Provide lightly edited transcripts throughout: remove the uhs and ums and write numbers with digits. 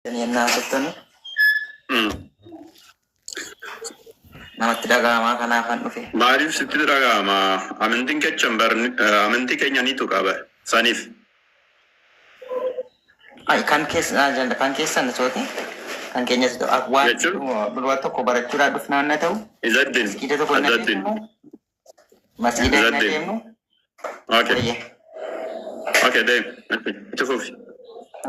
Yennaa haasoftan namatti dhaga'amaa kanaafan dhufe. Maaliif sitti dhaga'ama? Amantiin kechan bar amantii keenya ni tuqa bar saniif. Ay, kan keessa kan keessan sooti kan keenyas waan Jechuun waan tokko barachuudhaan dhufna waan ta'u Izaddin masgiida tokko hin Izaddin adeemnu masgiida hin Izaddin. adeemnu Okay. wayya Okay, deem. Itti fufi.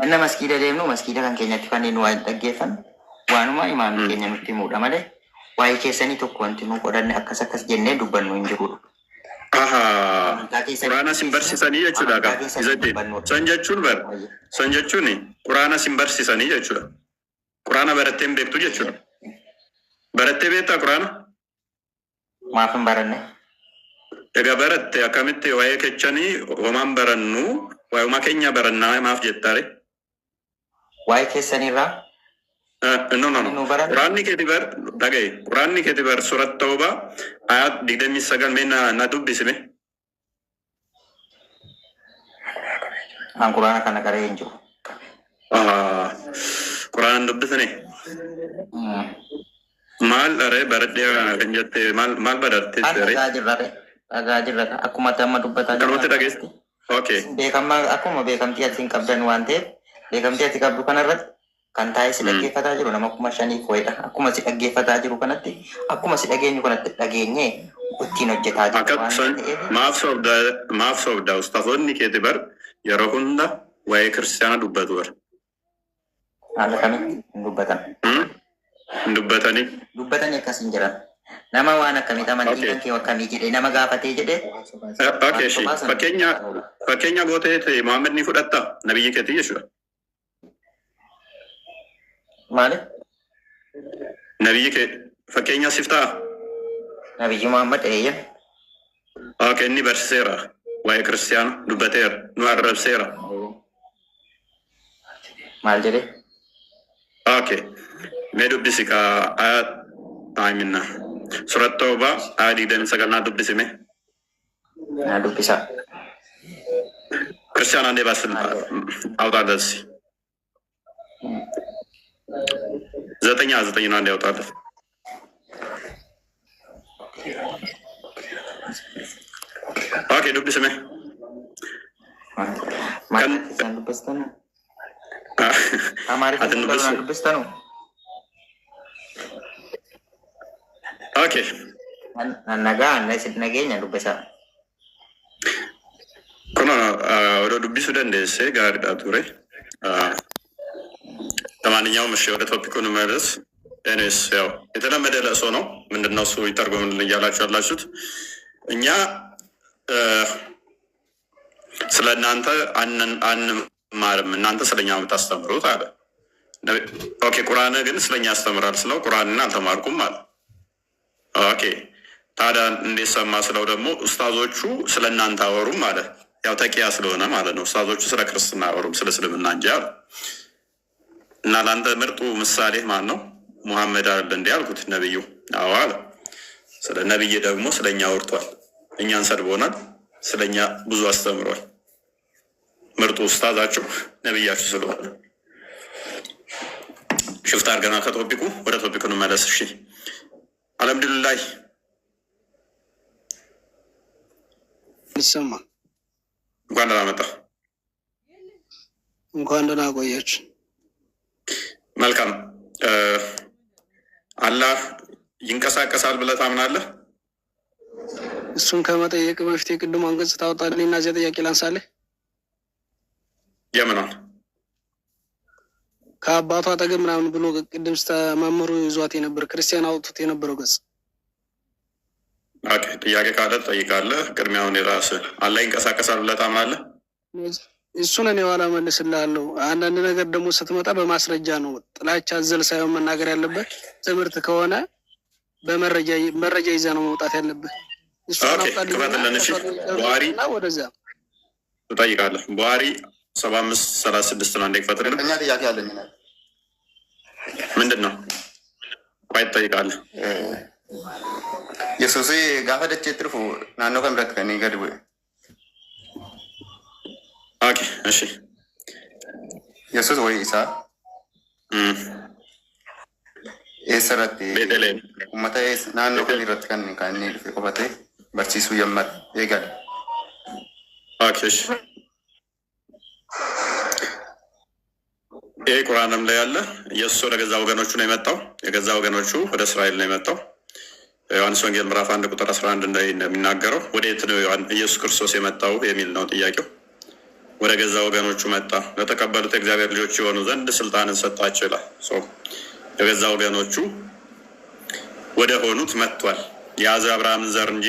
Inni masgiida deemnu masgiida kan keenyatti kan nu waan dhaggeeffannu waanuma imaamni keenya nutti himudha malee waa'ee keessanii tokko wanti nu qodanne akkas akkas jennee dubbannu hin jirudha. Ahaa. Amantaa keessan Quraana sin keessan barsiisanii jechuudha amantaa kaa. keessan Izaddin. dubbannudha. San jechuun bar. Wayya. San jechuun quraana sin barsiisanii jechuudha. Quraana barattee hin beektu jechuudha. Barattee beektaa quraana? Maaf hin baranne? Egaa baratte akkamitti waa'ee kechanii homaan barannu waa'uma keenya barannaa maaf jettaare? Waa'ee keessanirraa No, no, kan no. nu baranne Quraanni keeti bar dhagaye. Quraanni keeti bar surat Tawbaa ayat 29 mee na dubbisime. An quraana kana qaree hin jiru. Ah, Quraana hin dubbisne. Maal dharee baradhee kan jette maal maal baratte An dharee? dhagaa jirra re. Dhagaa jirra akkuma ati amma dubbataa jirtu Akkanumatti dhageesse. kanatti. Okay. Beekamaa akkuma beekamtii ati hin qabdan waan ta'eef beekamtii ati qabdu kanarratti kan taa'ee si dhaggeeffataa jiru nama 5,000 wayidha. Akkuma si dhaggeeffataa jiru kanatti akkuma si dhageenyu kanatti dhageenyee ittiin hojjetaa jirra Akka waan san ta'eef maaf sobda maaf sobda ustaazoonni keeti bar yeroo hunda waa'ee kiristaana dubbatu bar. Haala kamitti hin dubbatan. Hin dubbatanii. Dubbatanii akkas hin jiran. Nama waan akkamitti amantiin kan kee akkamii jedhee nama gaafatee jedhee Okay, waan ishee sobaa sana fakkeenya fakkeenya gootee ta'e Muhammad ni fudhatta nabiyyi keetii jechuudha. Maali? Nabiyyi kee fakkeenya siif ta'a. Nabiyyi Muhammad eeyyan. Okay, inni barsiiseera waa'ee kiristiyaana dubbateera nu arrabseera. Maal jedhee? Okay, mee dubbisi ka ayat aamina. Surat Tawbaa ayat 29 naa dubbisi mee. Naa dubbisaa. ክርስቲያን አንዴ ባስል Maal jedha? አውጣለት እስኪ 9 9 ነው አንዴ አውጣለት። Okay dubbisi mee Maal kan isaan dubbistanu? Amaariffaan atin dubbatu dubbisu. naa dubbistanu? Okay Nan nagaa na isin nageenya dubbisaa. kun ወደ dubbisu dandeesse gaariidha ture. ለማንኛውም እሺ ወደ topic ኡ እንመለስ። Anyways ያው የተለመደ ለቅሶ ነው። ምንድነው እሱ ይተርጎምልን እያላችሁ ያላችሁት እኛ ስለ እናንተ አንማርም፣ እናንተ ስለኛ ነው የምታስተምሩት አለ። Okay ቁርአን ግን ስለኛ ያስተምራል ስለው ቁርአንን አልተማርኩም አለ። Okay ታዲያ እንዴት ሰማ ስለው ደግሞ ኡስታዞቹ ስለ እናንተ አወሩም አለ። ያው ተቂያ ስለሆነ ማለት ነው። ኡስታዞቹ ስለ ክርስትና አወሩም ስለ እስልምና እንጂ አለ። እና ለአንተ ምርጡ ምሳሌ ማን ነው? ሙሐመድ አለ እንዲህ አልኩት። ነብዩ አዎ አለ። ስለ ነብይ ደግሞ ስለ እኛ አውርቷል። እኛን ሰድቦናል። ስለ እኛ ብዙ አስተምሯል። ምርጡ ኡስታዛችሁ ነብያችሁ ስለሆነ shift አድርገናል ከ topic ኡ ወደ topic ኡ እንመለስ። እሺ አልሐምዱሊላህ ይሰማ እንኳን ደህና መጣ። እንኳን ደህና ቆያችሁ። መልካም አላህ ይንቀሳቀሳል ብለህ ታምናለህ? እሱን ከመጠየቅ በፊት የቅድሟን ገጽ ታወጣልኝ እና እዚያ ጥያቄ ላንሳልህ። የምኗን? ከአባቱ አጠገብ ምናምን ብሎ ቅድም መምህሩ ይዟት የነበር ክርስቲያን አውጥቶት የነበረው ገጽ Okay፣ ጥያቄ ካለ ትጠይቃለህ። ቅድሚያውን የራስህ አላህ ይንቀሳቀሳል ብለህ ታምናለህ? እሱን እኔ ኋላ መልስልሃለሁ። አንዳንድ ነገር ደግሞ ስትመጣ በማስረጃ ነው። ጥላቻ አዘል ሳይሆን መናገር ያለበት ትምህርት ከሆነ በመረጃ መረጃ ይዘህ ነው መውጣት ያለብህ። እሱን Okay፣ አውጣልኝና ክፈትልን። እሺ ከእሷ ቡሃሪ ጠይቅና ወደዚያ ትጠይቃለህ። ቡሃሪ 7536 ነው። አንዴ ክፈትልን። ሁለተኛ ጥያቄ አለኝ። ምንድን ነው? ቆይ ትጠይቃለህ። Yesuus gaafa dacheetti dhufu naannoo kam irratti kan inni gadi bu'e? Okay፣ እሺ Yesuus ወይ isaa Eessa irratti ቤተልሔም። uummata naannoo kamii irratti kan inni dhufe qofatee barsiisuu jammar eegale? Okay፣ እሺ። ይሄ ቁርአንም ላይ ያለ ኢየሱስ ወደ ገዛ ወገኖቹ ነው የመጣው። የገዛ ወገኖቹ ወደ እስራኤል ነው የመጣው። ዮሐንስ ወንጌል ምዕራፍ 1 ቁጥር 11 ላይ እንደሚናገረው ወዴት ነው ኢየሱስ ክርስቶስ የመጣው የሚል ነው ጥያቄው። ወደ ገዛ ወገኖቹ መጣ፣ ለተቀበሉት የእግዚአብሔር ልጆች የሆኑ ዘንድ ስልጣንን ሰጣቸው ይላል። So የገዛ ወገኖቹ ወደ ሆኑት መጥቷል። የያዘ አብርሃምን ዘር እንጂ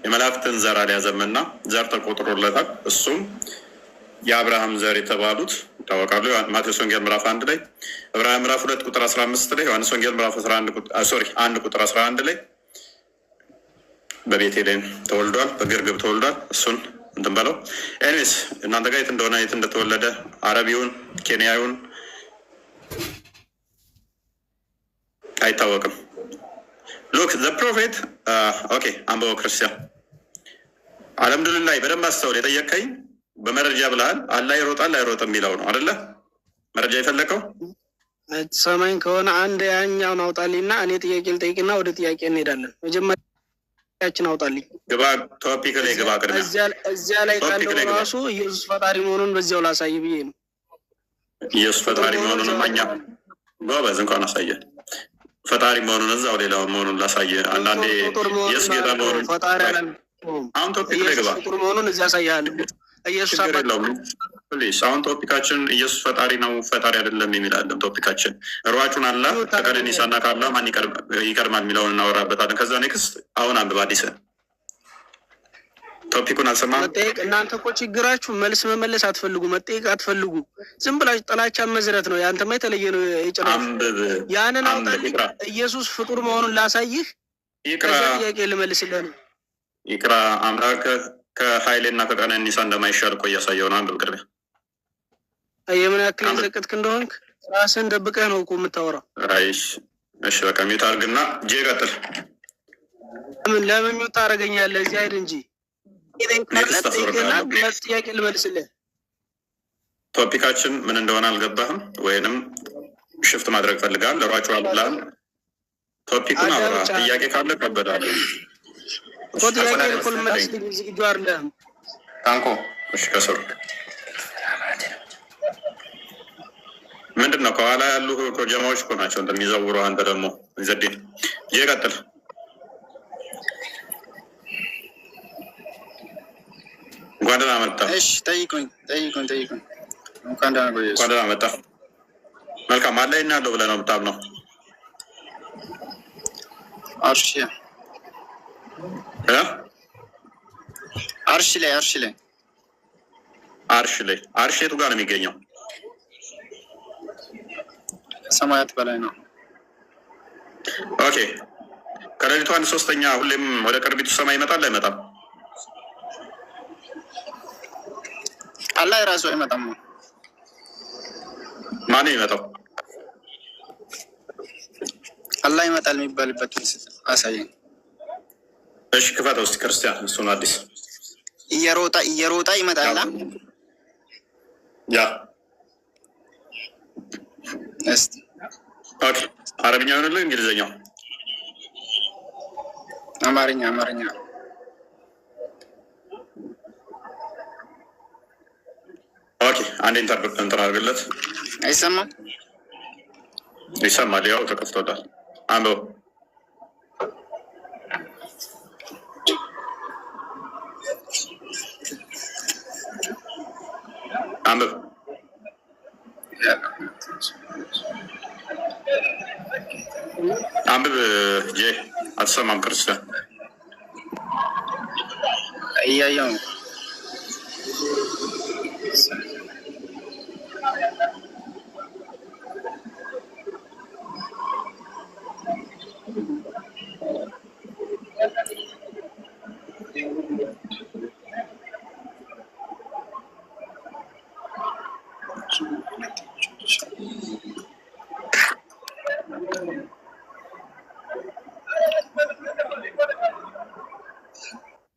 የመላእክትን ዘር አልያዘምና ዘር ተቆጥሮለታል። እሱም የአብርሃም ዘር የተባሉት ይታወቃሉ። ማቴዎስ ወንጌል ምዕራፍ 1 ላይ፣ ዕብራውያን ምዕራፍ 2 ቁጥር 15 ላይ፣ ዮሐንስ ወንጌል ምዕራፍ 11፣ sorry፣ 1 ቁጥር 11 ላይ በቤተልሔም ተወልዷል፣ በግርግብ ተወልዷል። እሱን እንትን በለው። Anyways፣ እናንተ ጋር የት እንደሆነ፣ የት እንደተወለደ አረቢውን ኬንያዊውን አይታወቅም። Look, the prophet, okay፣ አንብበው ክርስቲያን። አልሐምዱሊላህ። በደንብ አስተውል። የጠየቀኝ በመረጃ ብለሃል። አላህ ይሮጣል አይሮጥም የሚለው ነው አደለ? መረጃ የፈለከው። ሰማኝ ከሆነ አንድ ያኛውን አውጣልኝና እኔ ጥያቄ ልጠይቅና ወደ ጥያቄ እንሄዳለን። መጀመሪያችን አውጣልኝ። ግባ፣ topic ላይ ግባ። ቅድሚያ እዚያ ላይ topic ካለው ላይ ግባ። ራሱ ኢየሱስ ፈጣሪ መሆኑን በዚያው ላሳይ ብዬ ነው። ኢየሱስ ፈጣሪ መሆኑን እኛ ጎበዝ እንኳን አሳየ። ፈጣሪ መሆኑን እዛው ሌላው መሆኑን ላሳየ። አንዳንዴ ፍጡር መሆኑን ኢየሱስ ጌታ መሆኑን ፈጣሪ አላልኩም። አሁን topic ላይ ኢየሱስ ግባ። ፍጡር መሆኑን እዚያ አሳይሃለሁ። ኢየሱስ ችግር አባት የለውም። Please፣ አሁን topic ኣችን ኢየሱስ ፈጣሪ ነው ፈጣሪ አይደለም የሚል አይደለም። Topic ኣችን ሯጩን አላህ ከቀነኒሳና ከአላህ ማን ይቀድማል የሚለውን እናወራበታለን። ከዛ next። አሁን አንብብ አዲስ topic ኡን አልሰማህም? መጠየቅ እናንተ እኮ ችግራችሁ መልስ መመለስ አትፈልጉ፣ መጠየቅ አትፈልጉ። ዝም ብላችሁ ጥላቻ መዝረት ነው። ያንተማ የተለየ ነው የጭራሹ። አንብብ። ያንን አንብብ። አውጣልኝ። ይቅራ። ኢየሱስ ፍጡር መሆኑን ላሳይህ፣ ይቅራ። ከዚያ ጥያቄ ልመልስልህ ነው። ይቅራ። አምላክ ከኃይሌና ከቀነኒሳ እንደማይሻል እኮ እያሳየው ነው። አንብብ ቅድሚያ። የምን ያክል አንብብ። የዘቀጥክ እንደሆንክ ራስህን ደብቀህ ነው እኮ የምታወራው። ራይሽ እሺ፣ በቃ mute አድርግና ጄ ቀጥል። ለምን mute ታደርገኛለህ? እዚህ አይደል እንጂ Next ጠይቅና አስወርዳለሁ። ጥያቄ ልመልስልህ። Topic ኣችን ምን እንደሆነ አልገባህም ወይንም shift ማድረግ ፈልጋል። ሯጩ አላህን topic ኡን አውራ። አዳምጫ ጥያቄ ካለ እቀበላለሁ። እኮ ጥያቄ እኮ ልመልስልኝ ዝግጁ አይደለህም። ታንኮ። እሺ፣ ከስሩ ምንድን ነው? ከኋላ ያሉ እኮ ጀማዎች እኮ ናቸው እንደሚዘውሩ። አንተ ደግሞ ዘዴ ይቀጥል። እንኳን ደህና መጣ። እሺ፣ ጠይቁኝ ጠይቁኝ ጠይቁኝ። እንኳን ደህና ቆያችሁ። እንኳን ደህና መጣ። መልካም። አላህ የት ነው ያለው ብለህ ነው የምታምነው? አርሽ። እ? አርሽ ላይ፣ አርሽ ላይ። አርሽ ላይ። አርሽ የቱ ጋር ነው የሚገኘው? ሰማያት በላይ ነው። Okay፣ ከሌሊቱ አንድ ሶስተኛ ሁሌም ወደ ቅርቢቱ ሰማይ ይመጣል አይመጣም? አላህ ራሱ አይመጣም። ማን ነው የሚመጣው? አላህ ይመጣል የሚባልበት አሳየኝ። እሺ፣ ክፈተው እስኪ ክርስቲያን፣ እሱን አዲስ። እየሮጠ እየሮጠ ይመጣል። ያ። እስቲ። Okay፣ አረብኛው ይሆንልህ እንግሊዝኛው? አማርኛ፣ አማርኛ። Okay፣ አንዴ እንትን አድርግለት። አይሰማም? ይሰማል። ያው ተከፍቶታል። አንብበው። አንብብ። አንብብ። ጄ አትሰማም ክርስቲያን። እያየው ነው።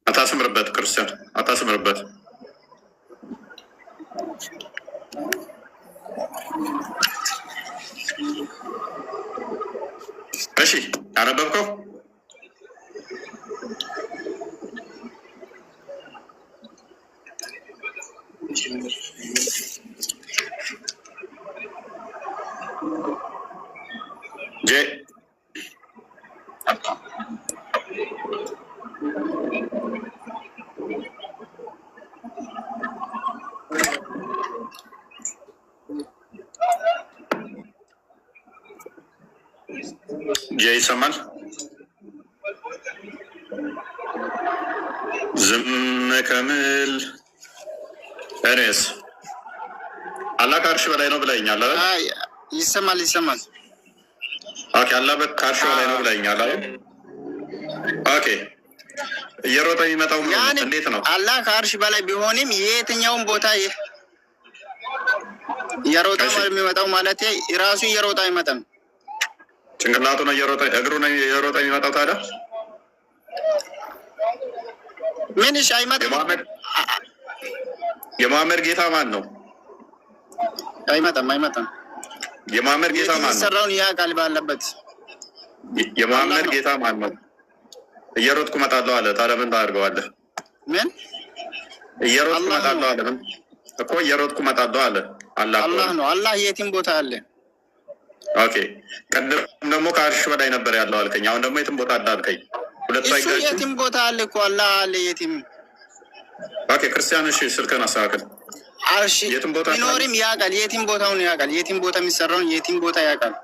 አታስምርበት ክርስቲያን፣ አታስምርበት። እሺ አነበብከው? ጄ ጄ ይሰማል? ዝም ከምል እኔስ አላህ ከአርሽ በላይ ነው ብለኸኛል አይደል? አይ ይሰማል ይሰማል። Okay፣ አላህ ከአርሽ በላይ ነው ብለኸኛል አይደል? Okay፣ እየሮጠ የሚመጣው ምኑ ነው? ያኔ እንዴት ነው? አላህ ከአርሽ በላይ ቢሆንም የትኛውም ቦታ እየሮጠ እሺ። የሚመጣው ማለት ራሱ እየሮጠ አይመጣም። ጭንቅላቱ ነው እየሮጠ እግሩ ነው እየሮጠ የሚመጣው ታዲያ? ምን እሺ፣ አይመጣም የመሐመድ ጌታ ማን ነው? አይመጣም አይመጣም። የመሐመድ ጌታ ማን ነው? የሚሰራውን ያውቃል ባለበት የመሐመድ አላህ ነው። ጌታ ማን ነው? እየሮጥኩ እመጣለሁ አለ። ታዲያ ምን ታደርገዋለህ? ምን እየሮጥኩ አላህ እመጣለሁ ነው። አለ። ምን እኮ እየሮጥኩ እመጣለሁ አለ። አላህ አላህ ከሆነ ነው። አላህ የትም ቦታ አለ። Okay። ቅድም ደግሞ ከአርሽ በላይ ነበር ያለው አልከኝ። አሁን ደግሞ የትም ቦታ አለ አልከኝ። ሁለቱ እሱ አይጋጭም? የትም ቦታ አለ እኮ አላህ አለ የትም። Okay። ክርስቲያን፣ እሺ ስልክህን አስተካክል። አርሽ የትም ቦታ ቢኖርም ያውቃል። የትም ቦታውን ያውቃል። የትም ቦታ የሚሰራውን የትም ቦታ ያውቃል።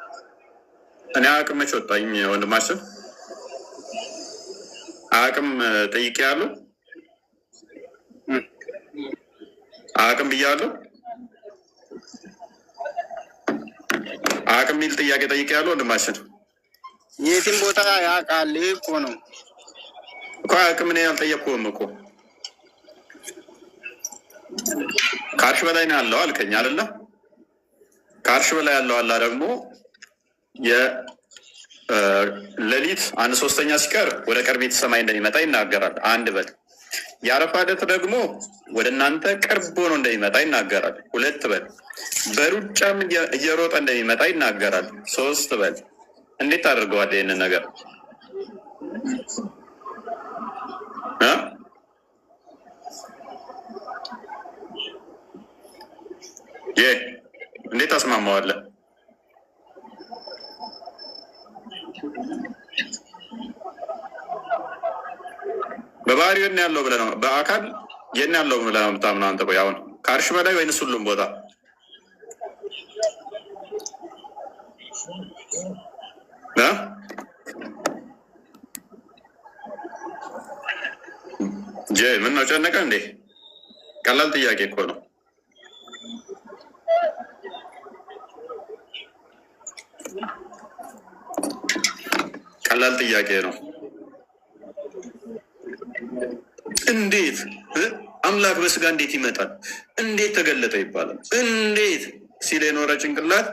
እኔ አቅም መች ወጣኝ ወንድማችን፣ አቅም ጠይቄያለሁ። አቅም ብያለሁ። አቅም የሚል ጥያቄ ጠይቄያለሁ ወንድማችን። የትም ቦታ ያውቃል እኮ ነው። እኮ አቅም እኔ አልጠየቅኩህም እኮ ከአርሽ በላይ ነው ያለው አልከኝ አይደለ? ከአርሽ በላይ ያለው አላህ ደግሞ የሌሊት አንድ ሶስተኛ ሲቀር ወደ ቀርቤት ሰማይ እንደሚመጣ ይናገራል። አንድ በል። የአረፋ ዕለት ደግሞ ወደ እናንተ ቅርብ ሆኖ እንደሚመጣ ይናገራል። ሁለት በል። በሩጫም እየሮጠ እንደሚመጣ ይናገራል። ሶስት በል። እንዴት ታደርገዋለህ ይህንን ነገር እ? ይህ እንዴት ታስማማዋለህ? በባህሪው የት ነው ያለው ብለህ ነው? በአካል የት ነው ያለው ብለህ ነው የምታምነው አንተ? ቆይ አሁን ከአርሽ በላይ ወይንስ ሁሉም ቦታ? እ? ጄ ምን ነው ጨነቀ እንዴ? ቀላል ጥያቄ እኮ ነው። ቀላል ጥያቄ ነው። እንዴት አምላክ በስጋ እንዴት ይመጣል? እንዴት ተገለጠ ይባላል? እንዴት ሲል የኖረ ጭንቅላት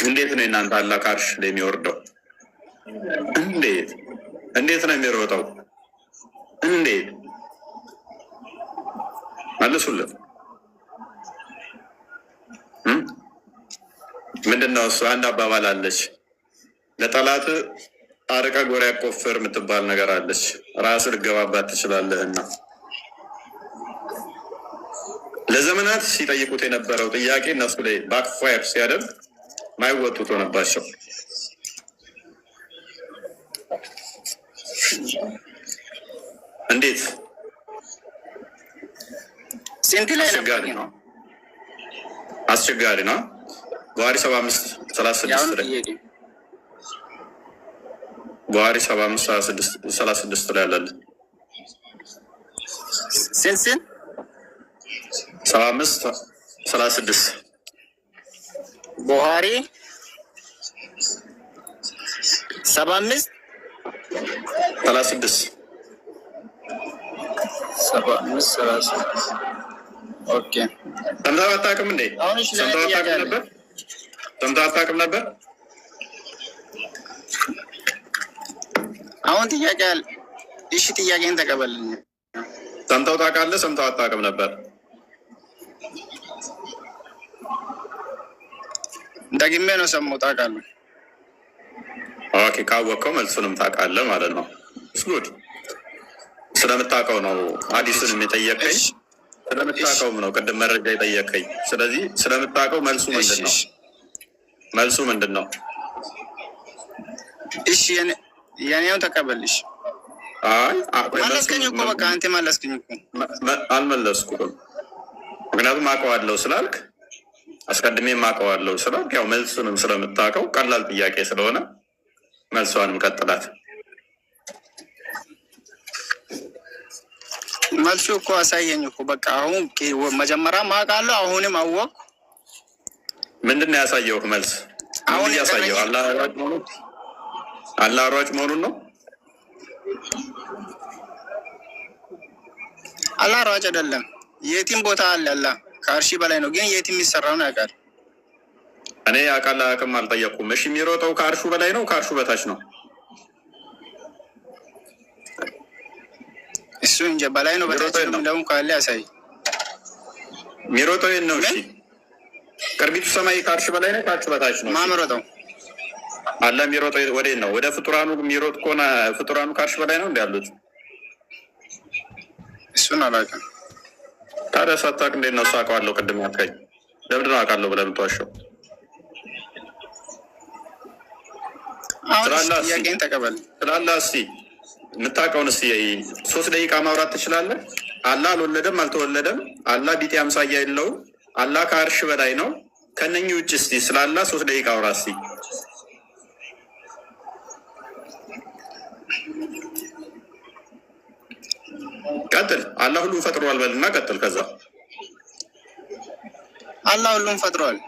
እንዴት ነው የእናንተ አላህ ከአርሽ ላይ የሚወርደው? እንዴት እንዴት ነው የሚሮጠው? እንዴት መልሱልን። ምንድን ነው እሱ? አንድ አባባል አለች፣ ለጠላት አርቀ ጎሬ አቆፍር የምትባል ነገር አለች። ራስህ ልገባባት ትችላለህና። ለዘመናት ሲጠይቁት የነበረው ጥያቄ እነሱ ላይ backfire ሲያደርግ ማይወጡት ሆነባቸው። እንዴት ስንት ላይ ነበር? አስቸጋሪ ነው፣ አስቸጋሪ ነው። ቡሃሪ 75:36 የአሁኑ ላይ ጥያቄ ቡሃሪ 75:36 ላይ አለልን። ስንት ስንት 75:36 ቡሃሪ 75 36 75 36 okay። ሰምተህ አታውቅም እንዴ? አሁን እሺ፣ ለእኔ ሰምተህ ጥያቄ አታውቅም አለ። ነበር? ሰምተህ አታውቅም ነበር? አሁን ጥያቄ አለ። እሺ ጥያቄን ተቀበልኝ። ሰምተው ታውቃለህ? ሰምተው አታውቅም ነበር? ደግሜ ነው ሰማሁት አውቃለሁ። Okay፣ ካወቅከው መልሱንም ታውቃለህ ማለት ነው። Good፣ ስለምታውቀው ነው ሀዲስንም የጠየቀኝ፣ እሺ እሺ ስለምታውቀውም ነው ቅድም መረጃ የጠየቀኝ። ስለዚህ ስለምታውቀው መልሱ እሺ ምንድን ነው? እሺ መልሱ ምንድን ነው? እሺ፣ የኔውን ተቀበል። እሺ አይ ቆይ፣ መልሱ መለስከኝ እኮ፣ በቃ አንተ መለስከኝ እኮ። አልመለስኩም። ምክንያቱም አውቀዋለሁ ስላልክ፣ አስቀድሜም አውቀዋለሁ ስላልክ፣ ያው መልሱንም ስለምታውቀው ቀላል ጥያቄ ስለሆነ መልሷንም ቀጥላት። መልሱ እኮ አሳየኝ እኮ፣ በቃ አሁን መጀመሪያ አውቃለሁ፣ አሁንም አወቅኩ። ምንድን ነው ያሳየው መልስ? ምን አሁን እያሳየው? የቀረኝ አላህ ሯጭ መሆኑን፣ አላህ ሯጭ መሆኑን ነው። አላህ ሯጭ አይደለም። የትም ቦታ አለ። አላህ ከአርሺ በላይ ነው፣ ግን የትም የሚሰራውን ያውቃል። እኔ አውቃለሁ አቅም አልጠየቅኩም። እሺ፣ የሚሮጠው ከአርሹ በላይ ነው ከአርሹ በታች ነው? እሱ እንጂ በላይ ነው በታች የሚሮጠው የት ነው ነው? የሚለውን ካለ ያሳይ። የሚሮጠው የት ነው? እሺ፣ ምን ቅርቢቱ ሰማይ ከአርሽ በላይ ነው ከአርሹ በታች ነው? እሺ፣ ማምሮጠው አላህ የሚሮጠው ወዴት ነው? ወደ ፍጡራኑ የሚሮጥ ከሆነ ፍጡራኑ ከአርሽ በላይ ነው እንዲ ያሉት? እሱን አላውቅም። ታዲያ ሳታውቅ እንዴት ነው እሱ አውቀዋለሁ ቅድም ያልከኝ? ለምንድን ነው አውቃለሁ ብለህ የምትዋሸው? አሁን እሺ ስላላ እስኪ ጥያቄን ተቀበል። ስላላ እስኪ የምታውቀውን እስኪ 3 ደቂቃ ማውራት ትችላለህ? አላህ አልወለደም አልተወለደም፣ አላህ ቢጤ አምሳያ የለውም፣ አላህ ከአርሽ በላይ ነው። ከነኚህ ውጭ እስኪ ስለ አላህ 3 ደቂቃ አውራ እስኪ። ቀጥል። አላህ ሁሉም ፈጥሯል በልና ቀጥል። ከዛ አላህ ሁሉም ፈጥሯል።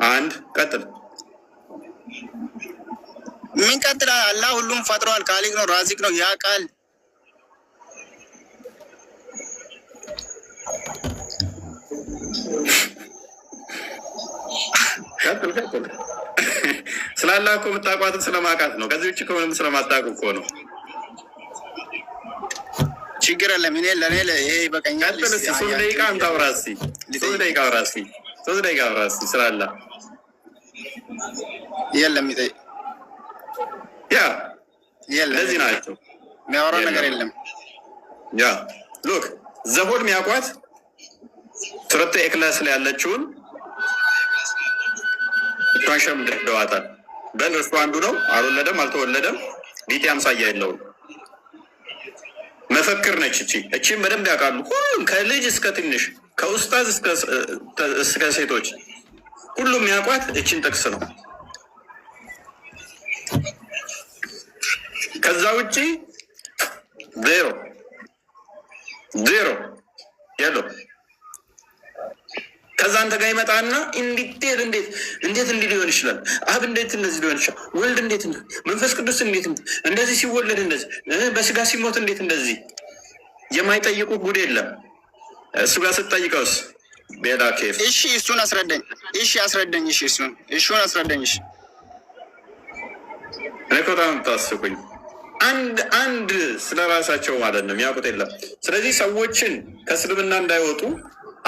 አንድ ቀጥል። ምን ቀጥላል? አላህ ሁሉም ፈጥሯል። ካሊቅ ነው፣ ራዚቅ ነው፣ ያውቃል። ቀጥል ቀጥል። ስለ አላህ እኮ የምታውቋትን ስለማውቃት ነው። ከዚህ ውጭ ከምንም ስለማታውቁ እኮ ነው። ችግር የለም። እኔ ለእኔ ይሄ ይበቃኛል። ቀጥል እስኪ እስኪ ሶስት ያንተን ደቂቃ አንተ አውራ እስኪ። ሶስት ልጠይቅ። ደቂቃ አውራ እስኪ። 3 ደቂቃ አውራ እስኪ ስለ አላህ። የለም ይጠይቅ። ያ የለም እንደዚህ የለም፣ ናቸው። የሚያወራው ነገር የለም። የለም። Yeah, look, the whole የሚያውቋት ሱረቱ ኢኽላስ ላይ ያለችውን እሷን ሸምድደዋታል። በል እርሱ አንዱ ነው፣ አልወለደም፣ አልተወለደም፣ ቢጤ አምሳያ የለውም። መፈክር ነች እቺ። እቺም በደንብ ያውቃሉ ሁሉም ከልጅ እስከ ትንሽ፣ ከኡስታዝ እስከ ሴቶች ሁሉም ያውቋት እቺን ጥቅስ ነው። ከዛ ውጪ ዜሮ ዜሮ የለው። ከዛ አንተ ጋር ይመጣና እንዴት እንዴት እንዴት እንዲህ ሊሆን ይችላል? አብ እንዴት እንደዚህ ሊሆን ይችላል? ወልድ እንዴት መንፈስ ቅዱስ እንዴት እንደዚህ ሲወለድ እንደዚህ በስጋ ሲሞት እንዴት እንደዚህ፣ የማይጠይቁ ጉድ የለም። እሱ ጋር ስትጠይቀውስ ቤላ ኬፍ። እሺ እሱን አስረዳኝ። እሺ አስረዳኝ። እሺ እሱን አስረዳኝ። እሺ እኔ እኮ በጣም የምታስቁኝ፣ አንድ አንድ ስለ ራሳቸው ማለት ነው የሚያውቁት የለም። ስለዚህ ሰዎችን ከእስልምና እንዳይወጡ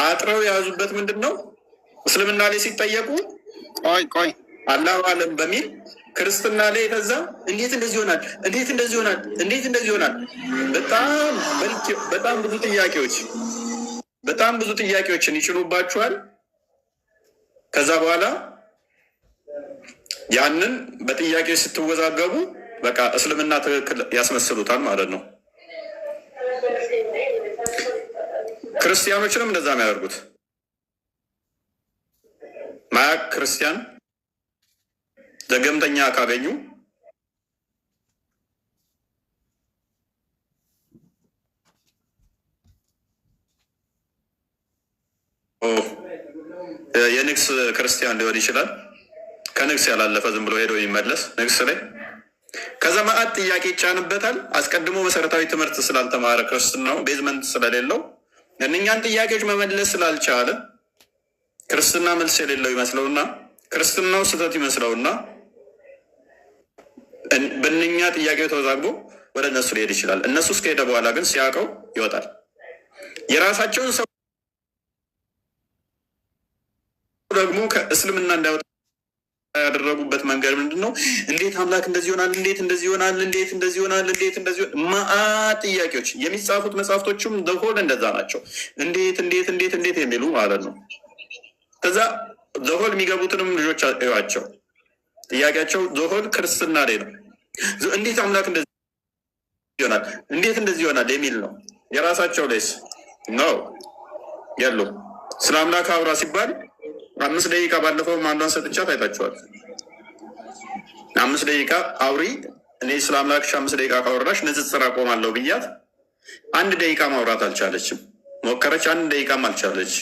አጥረው የያዙበት ምንድን ነው? እስልምና ላይ ሲጠየቁ ቆይ ቆይ አላሁ አለም በሚል፣ ክርስትና ላይ ከዛ እንዴት እንደዚህ ይሆናል፣ እንዴት እንደዚህ ይሆናል፣ እንዴት እንደዚህ ይሆናል። በጣም በጣም ብዙ ጥያቄዎች፣ በጣም ብዙ ጥያቄዎችን ይጭኑባችኋል። ከዛ በኋላ ያንን በጥያቄዎች ስትወዛገቡ በቃ እስልምና ትክክል ያስመስሉታል ማለት ነው። ክርስቲያኖችንም እንደዛ የሚያደርጉት፣ ማያቅ ክርስቲያን ዘገምተኛ ካገኙ የንግስ ክርስቲያን ሊሆን ይችላል። ከንግስ ያላለፈ ዝም ብሎ ሄዶ የሚመለስ ንግስ ላይ ከዛ መዓት ጥያቄ ይጫንበታል። አስቀድሞ መሰረታዊ ትምህርት ስላልተማረ፣ ክርስትናው basement ስለሌለው፣ እነኛን ጥያቄዎች መመለስ ስላልቻለ ክርስትና መልስ የሌለው ይመስለውና ክርስትናው ስህተት ይመስለውና በእነኛ ጥያቄው ተወዛግቦ ወደ እነሱ ሊሄድ ይችላል። እነሱ እስከሄደ በኋላ ግን ሲያውቀው ይወጣል። የራሳቸውን ሰው ደግሞ ከእስልምና እንዳይወጣ ያደረጉበት መንገድ ምንድን ነው? እንዴት አምላክ እንደዚህ ይሆናል? እንዴት እንደዚህ ይሆናል? እንዴት እንደዚህ ይሆናል? እንዴት እንደዚህ ይሆናል? መዓት ጥያቄዎች። የሚጻፉት መጽሐፍቶችም the whole እንደዛ ናቸው። እንዴት እንዴት እንዴት እንዴት የሚሉ ማለት ነው። ከዛ the whole የሚገቡትንም ልጆች እዩዋቸው። ጥያቄያቸው the whole ክርስትና ላይ ነው። እንዴት አምላክ እንደዚህ ይሆናል? እንዴት እንደዚህ ይሆናል የሚል ነው። የራሳቸው ላይስ ነው ያሉ። ስለ አምላክ አውራ ሲባል 5 ደቂቃ፣ ባለፈው አንዷን ሰጥቻት አይታችኋል። 5 ደቂቃ አውሪ፣ እኔ ስለ አምላክሽ 5 ደቂቃ ካወራሽ ንጽጽር አቆማለሁ ብያት 1 ደቂቃ ማውራት አልቻለችም። ሞከረች፣ 1 ደቂቃም አልቻለች።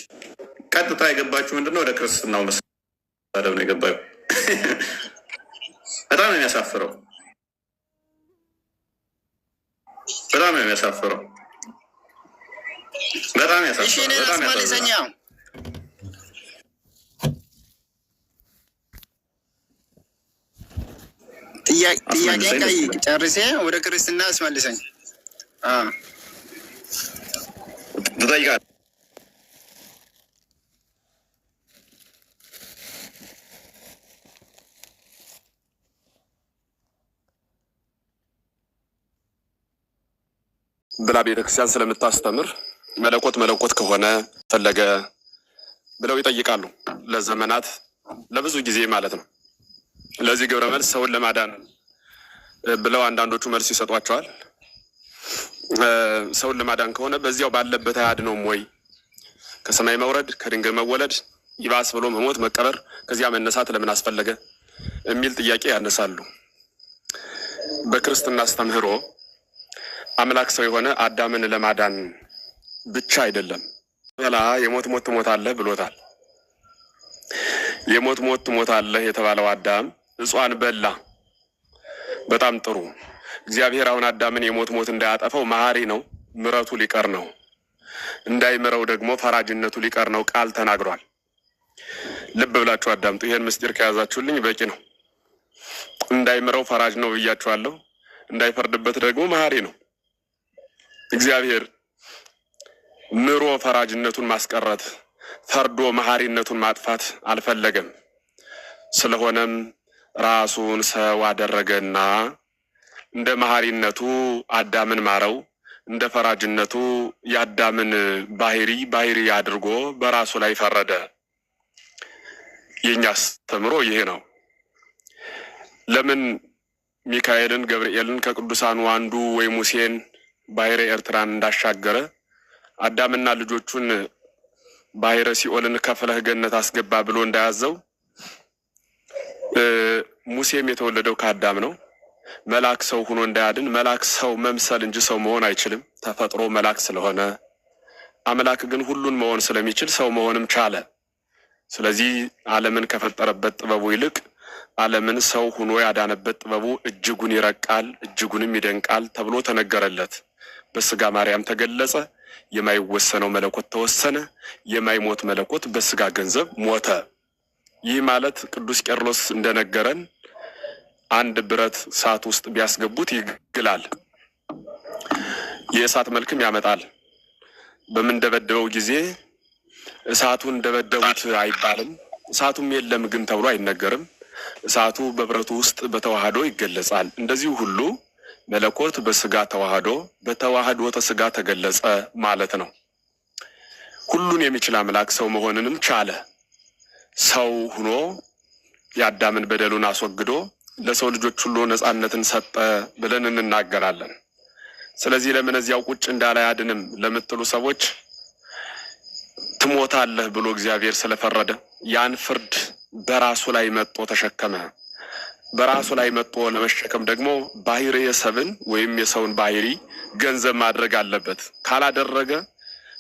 ቀጥታ የገባችው ምንድነው? ወደ ክርስትናው መሳደብ ነው የገባው። በጣም ነው የሚያሳፍረው። በጣም ነው የሚያሳፍረው። በጣም እሺ ያሳፍራል። እኔን በጣም አስመልሰኛ። ያሳዝናል። ጥያቄን አስመልሰኝ ደስ ጠይቅ ይላል። ጨርሴ ወደ ክርስትና አስመልሰኝ። አዎ። ትጠይቃለህ። ብላ ቤተክርስቲያን ስለምታስተምር መለኮት መለኮት ከሆነ ፈለገ ብለው ይጠይቃሉ። ለዘመናት ለብዙ ጊዜ ማለት ነው። ለዚህ ግብረ መልስ ሰውን ለማዳን ብለው አንዳንዶቹ መልስ ይሰጧቸዋል። ሰውን ለማዳን ከሆነ በዚያው ባለበት አያድነውም ወይ? ከሰማይ መውረድ፣ ከድንግል መወለድ፣ ይባስ ብሎ መሞት፣ መቀበር፣ ከዚያ መነሳት ለምን አስፈለገ የሚል ጥያቄ ያነሳሉ። በክርስትና አስተምህሮ አምላክ ሰው የሆነ አዳምን ለማዳን ብቻ አይደለም። በላ የሞት ሞት ትሞታለህ ብሎታል። የሞት ሞት ትሞታለህ የተባለው አዳም እጿን በላ። በጣም ጥሩ። እግዚአብሔር አሁን አዳምን የሞት ሞት እንዳያጠፋው መሐሪ ነው፣ ምሕረቱ ሊቀር ነው። እንዳይምረው ደግሞ ፈራጅነቱ ሊቀር ነው ቃል ተናግሯል። ልብ ብላችሁ አዳምጡ። ይሄን ምስጢር ከያዛችሁልኝ በቂ ነው። እንዳይምረው ፈራጅ ነው ብያችኋለሁ። እንዳይፈርድበት ደግሞ መሐሪ ነው። እግዚአብሔር ምሮ ፈራጅነቱን ማስቀረት፣ ፈርዶ መሐሪነቱን ማጥፋት አልፈለገም። ስለሆነም ራሱን ሰው አደረገና እንደ መሐሪነቱ አዳምን ማረው፣ እንደ ፈራጅነቱ የአዳምን ባህሪ ባህሪ አድርጎ በራሱ ላይ ፈረደ። የእኛ አስተምሮ ይሄ ነው። ለምን ሚካኤልን ገብርኤልን ከቅዱሳኑ አንዱ ወይ ሙሴን ባሕረ ኤርትራን እንዳሻገረ አዳምና ልጆቹን ባሕረ ሲኦልን ከፍለህ ገነት አስገባ ብሎ እንዳያዘው ሙሴም የተወለደው ከአዳም ነው። መልአክ ሰው ሆኖ እንዳያድን መልአክ ሰው መምሰል እንጂ ሰው መሆን አይችልም። ተፈጥሮ መልአክ ስለሆነ፣ አምላክ ግን ሁሉን መሆን ስለሚችል ሰው መሆንም ቻለ። ስለዚህ ዓለምን ከፈጠረበት ጥበቡ ይልቅ ዓለምን ሰው ሆኖ ያዳነበት ጥበቡ እጅጉን ይረቃል፣ እጅጉንም ይደንቃል ተብሎ ተነገረለት። በስጋ ማርያም ተገለጸ። የማይወሰነው መለኮት ተወሰነ። የማይሞት መለኮት በስጋ ገንዘብ ሞተ። ይህ ማለት ቅዱስ ቄርሎስ እንደነገረን አንድ ብረት እሳት ውስጥ ቢያስገቡት ይግላል፣ የእሳት መልክም ያመጣል። በምንደበደበው ጊዜ እሳቱን ደበደቡት አይባልም። እሳቱም የለም ግን ተብሎ አይነገርም። እሳቱ በብረቱ ውስጥ በተዋህዶ ይገለጻል። እንደዚሁ ሁሉ መለኮት በስጋ ተዋህዶ በተዋህዶ ተስጋ ተገለጸ ማለት ነው። ሁሉን የሚችል አምላክ ሰው መሆንንም ቻለ። ሰው ሁኖ የአዳምን በደሉን አስወግዶ ለሰው ልጆች ሁሉ ነፃነትን ሰጠ ብለን እንናገራለን። ስለዚህ ለምን እዚያው ቁጭ እንዳለ አያድንም ለምትሉ ሰዎች ትሞታለህ ብሎ እግዚአብሔር ስለፈረደ ያን ፍርድ በራሱ ላይ መጥቶ ተሸከመ። በራሱ ላይ መጥቶ ለመሸከም ደግሞ ባህሪ የሰብን ወይም የሰውን ባህሪ ገንዘብ ማድረግ አለበት። ካላደረገ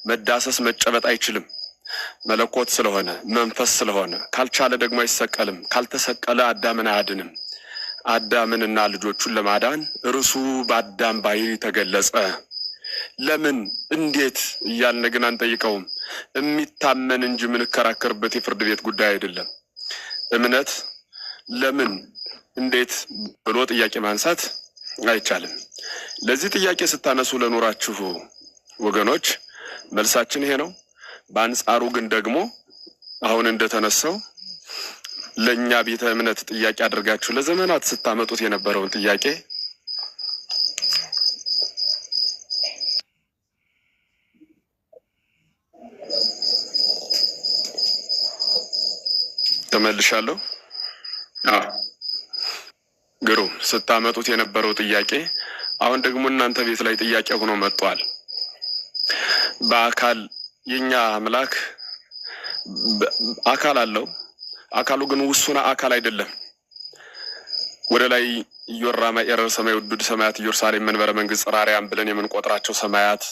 መዳሰስ መጨበጥ አይችልም። መለኮት ስለሆነ መንፈስ ስለሆነ ካልቻለ ደግሞ አይሰቀልም። ካልተሰቀለ አዳምን አያድንም። አዳምንና ልጆቹን ለማዳን እርሱ በአዳም ባህሪ ተገለጸ። ለምን እንዴት እያልን ግን አንጠይቀውም። የሚታመን እንጂ የምንከራከርበት የፍርድ ቤት ጉዳይ አይደለም። እምነት ለምን እንዴት ብሎ ጥያቄ ማንሳት አይቻልም። ለዚህ ጥያቄ ስታነሱ ለኖራችሁ ወገኖች መልሳችን ይሄ ነው። በአንጻሩ ግን ደግሞ አሁን እንደተነሳው ለእኛ ቤተ እምነት ጥያቄ አድርጋችሁ ለዘመናት ስታመጡት የነበረውን ጥያቄ ተመልሻለሁ። አዎ። ግሩም። ስታመጡት የነበረው ጥያቄ አሁን ደግሞ እናንተ ቤት ላይ ጥያቄ ሆኖ መጥቷል። በአካል የኛ አምላክ አካል አለው። አካሉ ግን ውሱን አካል አይደለም። ወደ ላይ ኢዮራማ ኤረር ሰማይ ውዱድ ሰማያት ኢየሩሳሌም መንበረ መንግስት ጽራሪያም ብለን የምንቆጥራቸው ሰማያት፣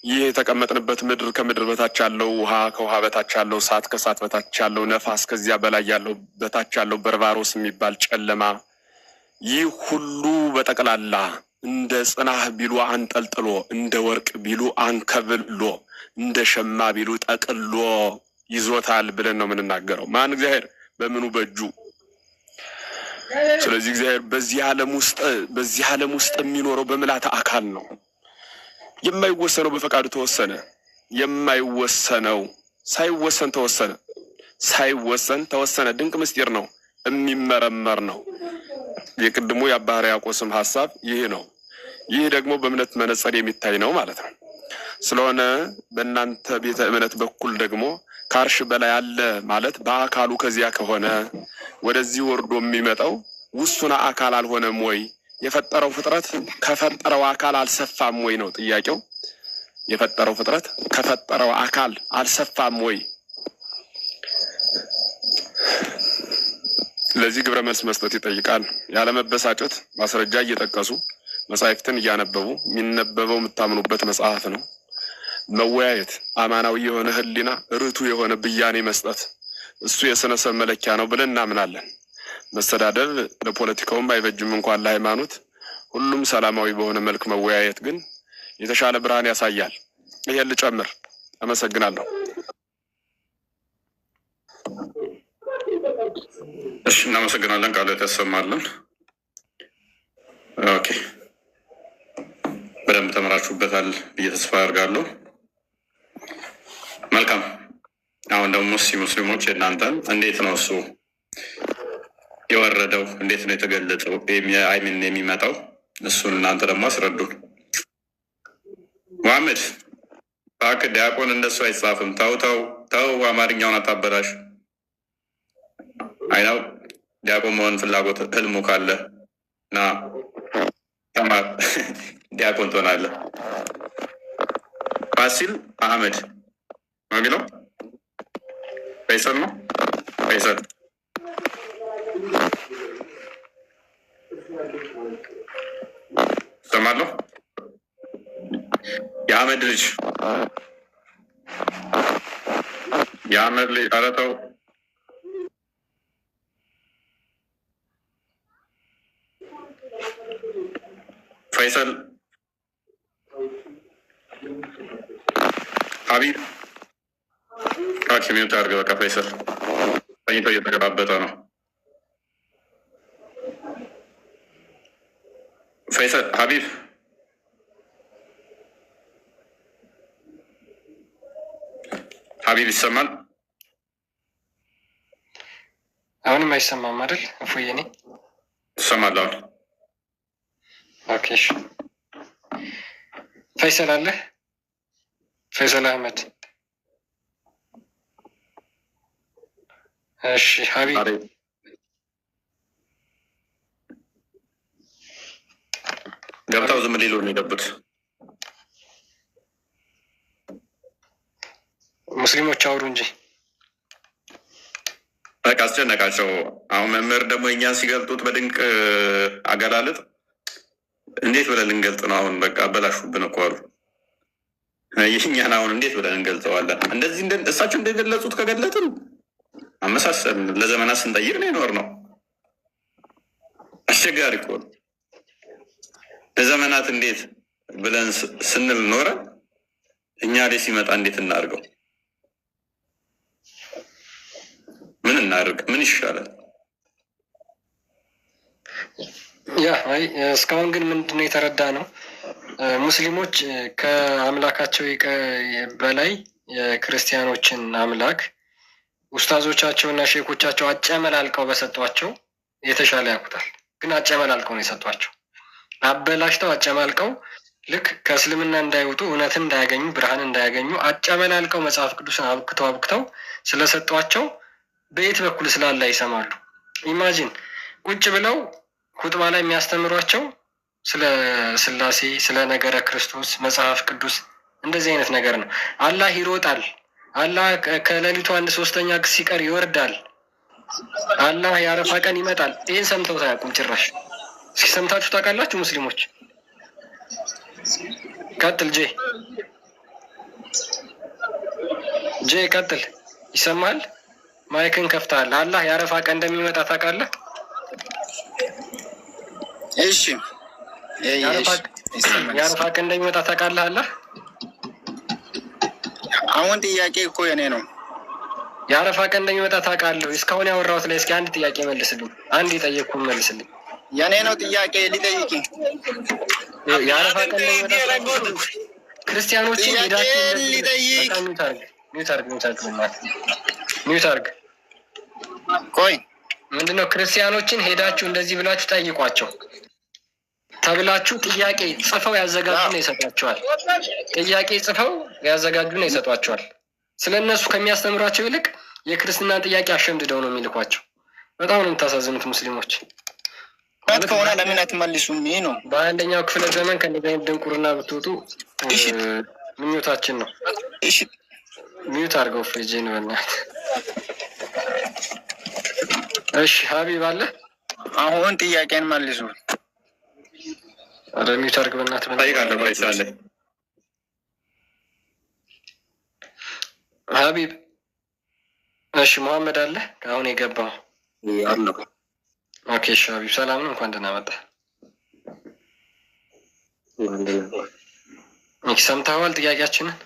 ይህ የተቀመጥንበት ምድር፣ ከምድር በታች ያለው ውሃ፣ ከውሃ በታች ያለው እሳት፣ ከእሳት በታች ያለው ነፋስ፣ ከዚያ በላይ ያለው በታች ያለው በርባሮስ የሚባል ጨለማ፣ ይህ ሁሉ በጠቅላላ እንደ ጽናህ ቢሉ አንጠልጥሎ፣ እንደ ወርቅ ቢሉ አንከብሎ፣ እንደ ሸማ ቢሉ ጠቅሎ ይዞታል ብለን ነው የምንናገረው። ማን? እግዚአብሔር። በምኑ? በእጁ። ስለዚህ እግዚአብሔር በዚህ ዓለም ውስጥ የሚኖረው በምልዓተ አካል ነው። የማይወሰነው በፈቃዱ ተወሰነ። የማይወሰነው ሳይወሰን ተወሰነ። ሳይወሰን ተወሰነ። ድንቅ ምስጢር ነው፣ የሚመረመር ነው። የቅድሙ የአባ ሕርያቆስም ሀሳብ ይህ ነው። ይህ ደግሞ በእምነት መነጽር የሚታይ ነው ማለት ነው። ስለሆነ በእናንተ ቤተ እምነት በኩል ደግሞ ከአርሽ በላይ አለ ማለት በአካሉ ከዚያ ከሆነ ወደዚህ ወርዶ የሚመጣው ውሱን አካል አልሆነም ወይ? የፈጠረው ፍጥረት ከፈጠረው አካል አልሰፋም ወይ ነው ጥያቄው። የፈጠረው ፍጥረት ከፈጠረው አካል አልሰፋም ወይ? ለዚህ ግብረ መልስ መስጠት ይጠይቃል። ያለመበሳጨት ማስረጃ እየጠቀሱ፣ መጻሕፍትን እያነበቡ፣ የሚነበበው የምታምኑበት መጽሐፍ ነው። መወያየት፣ አማናዊ የሆነ ሕሊና ርቱ የሆነ ብያኔ መስጠት፣ እሱ የስነ ሰብ መለኪያ ነው ብለን እናምናለን። መሰዳደብ ለፖለቲካውም አይበጅም እንኳን ለሃይማኖት። ሁሉም ሰላማዊ በሆነ መልክ መወያየት ግን የተሻለ ብርሃን ያሳያል። ይሄን ልጨምር። አመሰግናለሁ። እሺ፣ እናመሰግናለን። ቃለ ያሰማልን። Okay፣ በደንብ ተምራችሁበታል ብዬ ተስፋ አደርጋለሁ። መልካም። አሁን ደግሞ እስኪ ሙስሊሞች የእናንተን እንዴት ነው እሱ የወረደው? እንዴት ነው የተገለጸው? I mean የሚመጣው፣ እሱን እናንተ ደግሞ አስረዱን። ሙሐመድ፣ እባክህ ዲያቆን እንደሱ አይጻፍም። ተው ተው ተው፣ አማርኛውን አታበላሽ። አይናው ዲያቆን መሆን ፍላጎት ህልሙ ካለ ና ተማር፣ ዲያቆን ትሆናለህ። ፋሲል አህመድ ነው የሚለው፣ ፈይሰል ነው፣ ፈይሰል። ሰማለሁ። የአህመድ ልጅ፣ የአህመድ ልጅ፣ ኧረ ተው። ፈይሰል ሀቢብ። Okay፣ mute አድርገህ በቃ። ፈይሰል ተኝቶ እየተገባበጠ ነው። ፈይሰል ሀቢብ። ሀቢብ፣ ይሰማል? አሁንም አይሰማም አይደል? እፎዬ እኔ ትሰማለህ አሁን? Okay፣ እሺ። ፈይሰል አለ? ፈይሰል አህመድ። እሺ ሀቢብ። ገብተው ዝም ሊሉ ነው የገቡት። ሙስሊሞች አውሩ እንጂ። በቃ አስጨነቃቸው። አሁን መምህር ደግሞ እኛን ሲገልጡት በድንቅ አገላለጥ እንዴት ብለን ልንገልጥ ነው? አሁን በቃ አበላሹብን እኮ አሉ። ይህኛን አሁን እንዴት ብለን እንገልጸዋለን? እንደዚህ እሳቸው እንደገለጹት ከገለጥን አመሳሰልን። ለዘመናት ስንጠይቅ ነው የኖር ነው። አስቸጋሪ እኮ ነው። ለዘመናት እንዴት ብለን ስንል ኖረ፣ እኛ ላይ ሲመጣ እንዴት እናድርገው? ምን እናድርግ? ምን ይሻላል? Yeah፣ አይ እስካሁን ግን ምንድነው የተረዳ ነው፣ ሙስሊሞች ከአምላካቸው በላይ የክርስቲያኖችን አምላክ ኡስታዞቻቸውና ሼኮቻቸው አጨመላልቀው በሰጧቸው የተሻለ ያውቁታል። ግን አጨመላልቀው ነው የሰጧቸው። አበላሽተው አጨማልቀው ልክ ከእስልምና እንዳይወጡ፣ እውነትን እንዳያገኙ፣ ብርሃን እንዳያገኙ አጨመላልቀው መጽሐፍ ቅዱስን አብክተው አብክተው ስለሰጧቸው በየት በኩል ስላለ ይሰማሉ። Imagine ቁጭ ብለው ሁጥባ ላይ የሚያስተምሯቸው ስለ ስላሴ፣ ስለ ነገረ ክርስቶስ፣ መጽሐፍ ቅዱስ እንደዚህ አይነት ነገር ነው። አላህ ይሮጣል። አላህ ከሌሊቱ አንድ ሶስተኛ ሲቀር ይወርዳል። አላህ የአረፋ ቀን ይመጣል። ይህን ሰምተው አያውቁም ጭራሽ። እስኪ ሰምታችሁ ታውቃላችሁ ሙስሊሞች? ቀጥል ጄ፣ ጄ ቀጥል። ይሰማል? Mic ን ከፍተሃል። አላህ የአረፋ ቀን እንደሚመጣ ታውቃለህ? እሺ። የአረፋ ቀን እንደሚመጣ ታውቃለህ? አላህ አሁን ጥያቄ እኮ የኔ ነው። የአረፋ ቀን እንደሚመጣ ታውቃለህ? እስካሁን ያወራሁት ላይ እስኪ አንድ ጥያቄ መልስልኝ። አንድ የጠየቅኩህን መልስልኝ። የኔ ነው ጥያቄ ሊጠይቅ። የአረፋ ቀን እንደሚመጣ ክርስቲያኖችን ሄዳችሁ ሊጠይቅ። Mute አድርግ፣ mute አድርግ፣ mute አድርግ፣ mute አድርግ። ቆይ። ምንድነው? ክርስቲያኖችን ሄዳችሁ እንደዚህ ብላችሁ ጠይቋቸው ተብላችሁ ጥያቄ ጽፈው ያዘጋጁና ይሰጧቸዋል። ጥያቄ ጽፈው ያዘጋጁና ይሰጧቸዋል። ስለ እነሱ ከሚያስተምሯቸው ይልቅ የክርስትናን ጥያቄ አሸምድደው ነው የሚልኳቸው። በጣም ነው የምታሳዝኑት ሙስሊሞች። እውነት ከሆነ ለምን አትመልሱም? ይህ ነው። በ21ኛው ክፍለ ዘመን ከእንደዚህ አይነት ድንቁርና ብትወጡ ምኞታችን ነው። Mute አድርገው ፍሪጅን በእናትህ። እሺ ሀቢብ አለ። አሁን ጥያቄን መልሱ። ኧረ mute አድርግ በእናትህ። ጠይቃለሁ። ቆይ ሳለ ሀቢብ። እሺ መሐመድ አለ አሁን የገባው። አለሁ። Okay እሺ ሀቢብ ሰላም ነው፣ እንኳን ደህና መጣህ። ሰምተኸዋል ጥያቄያችንን?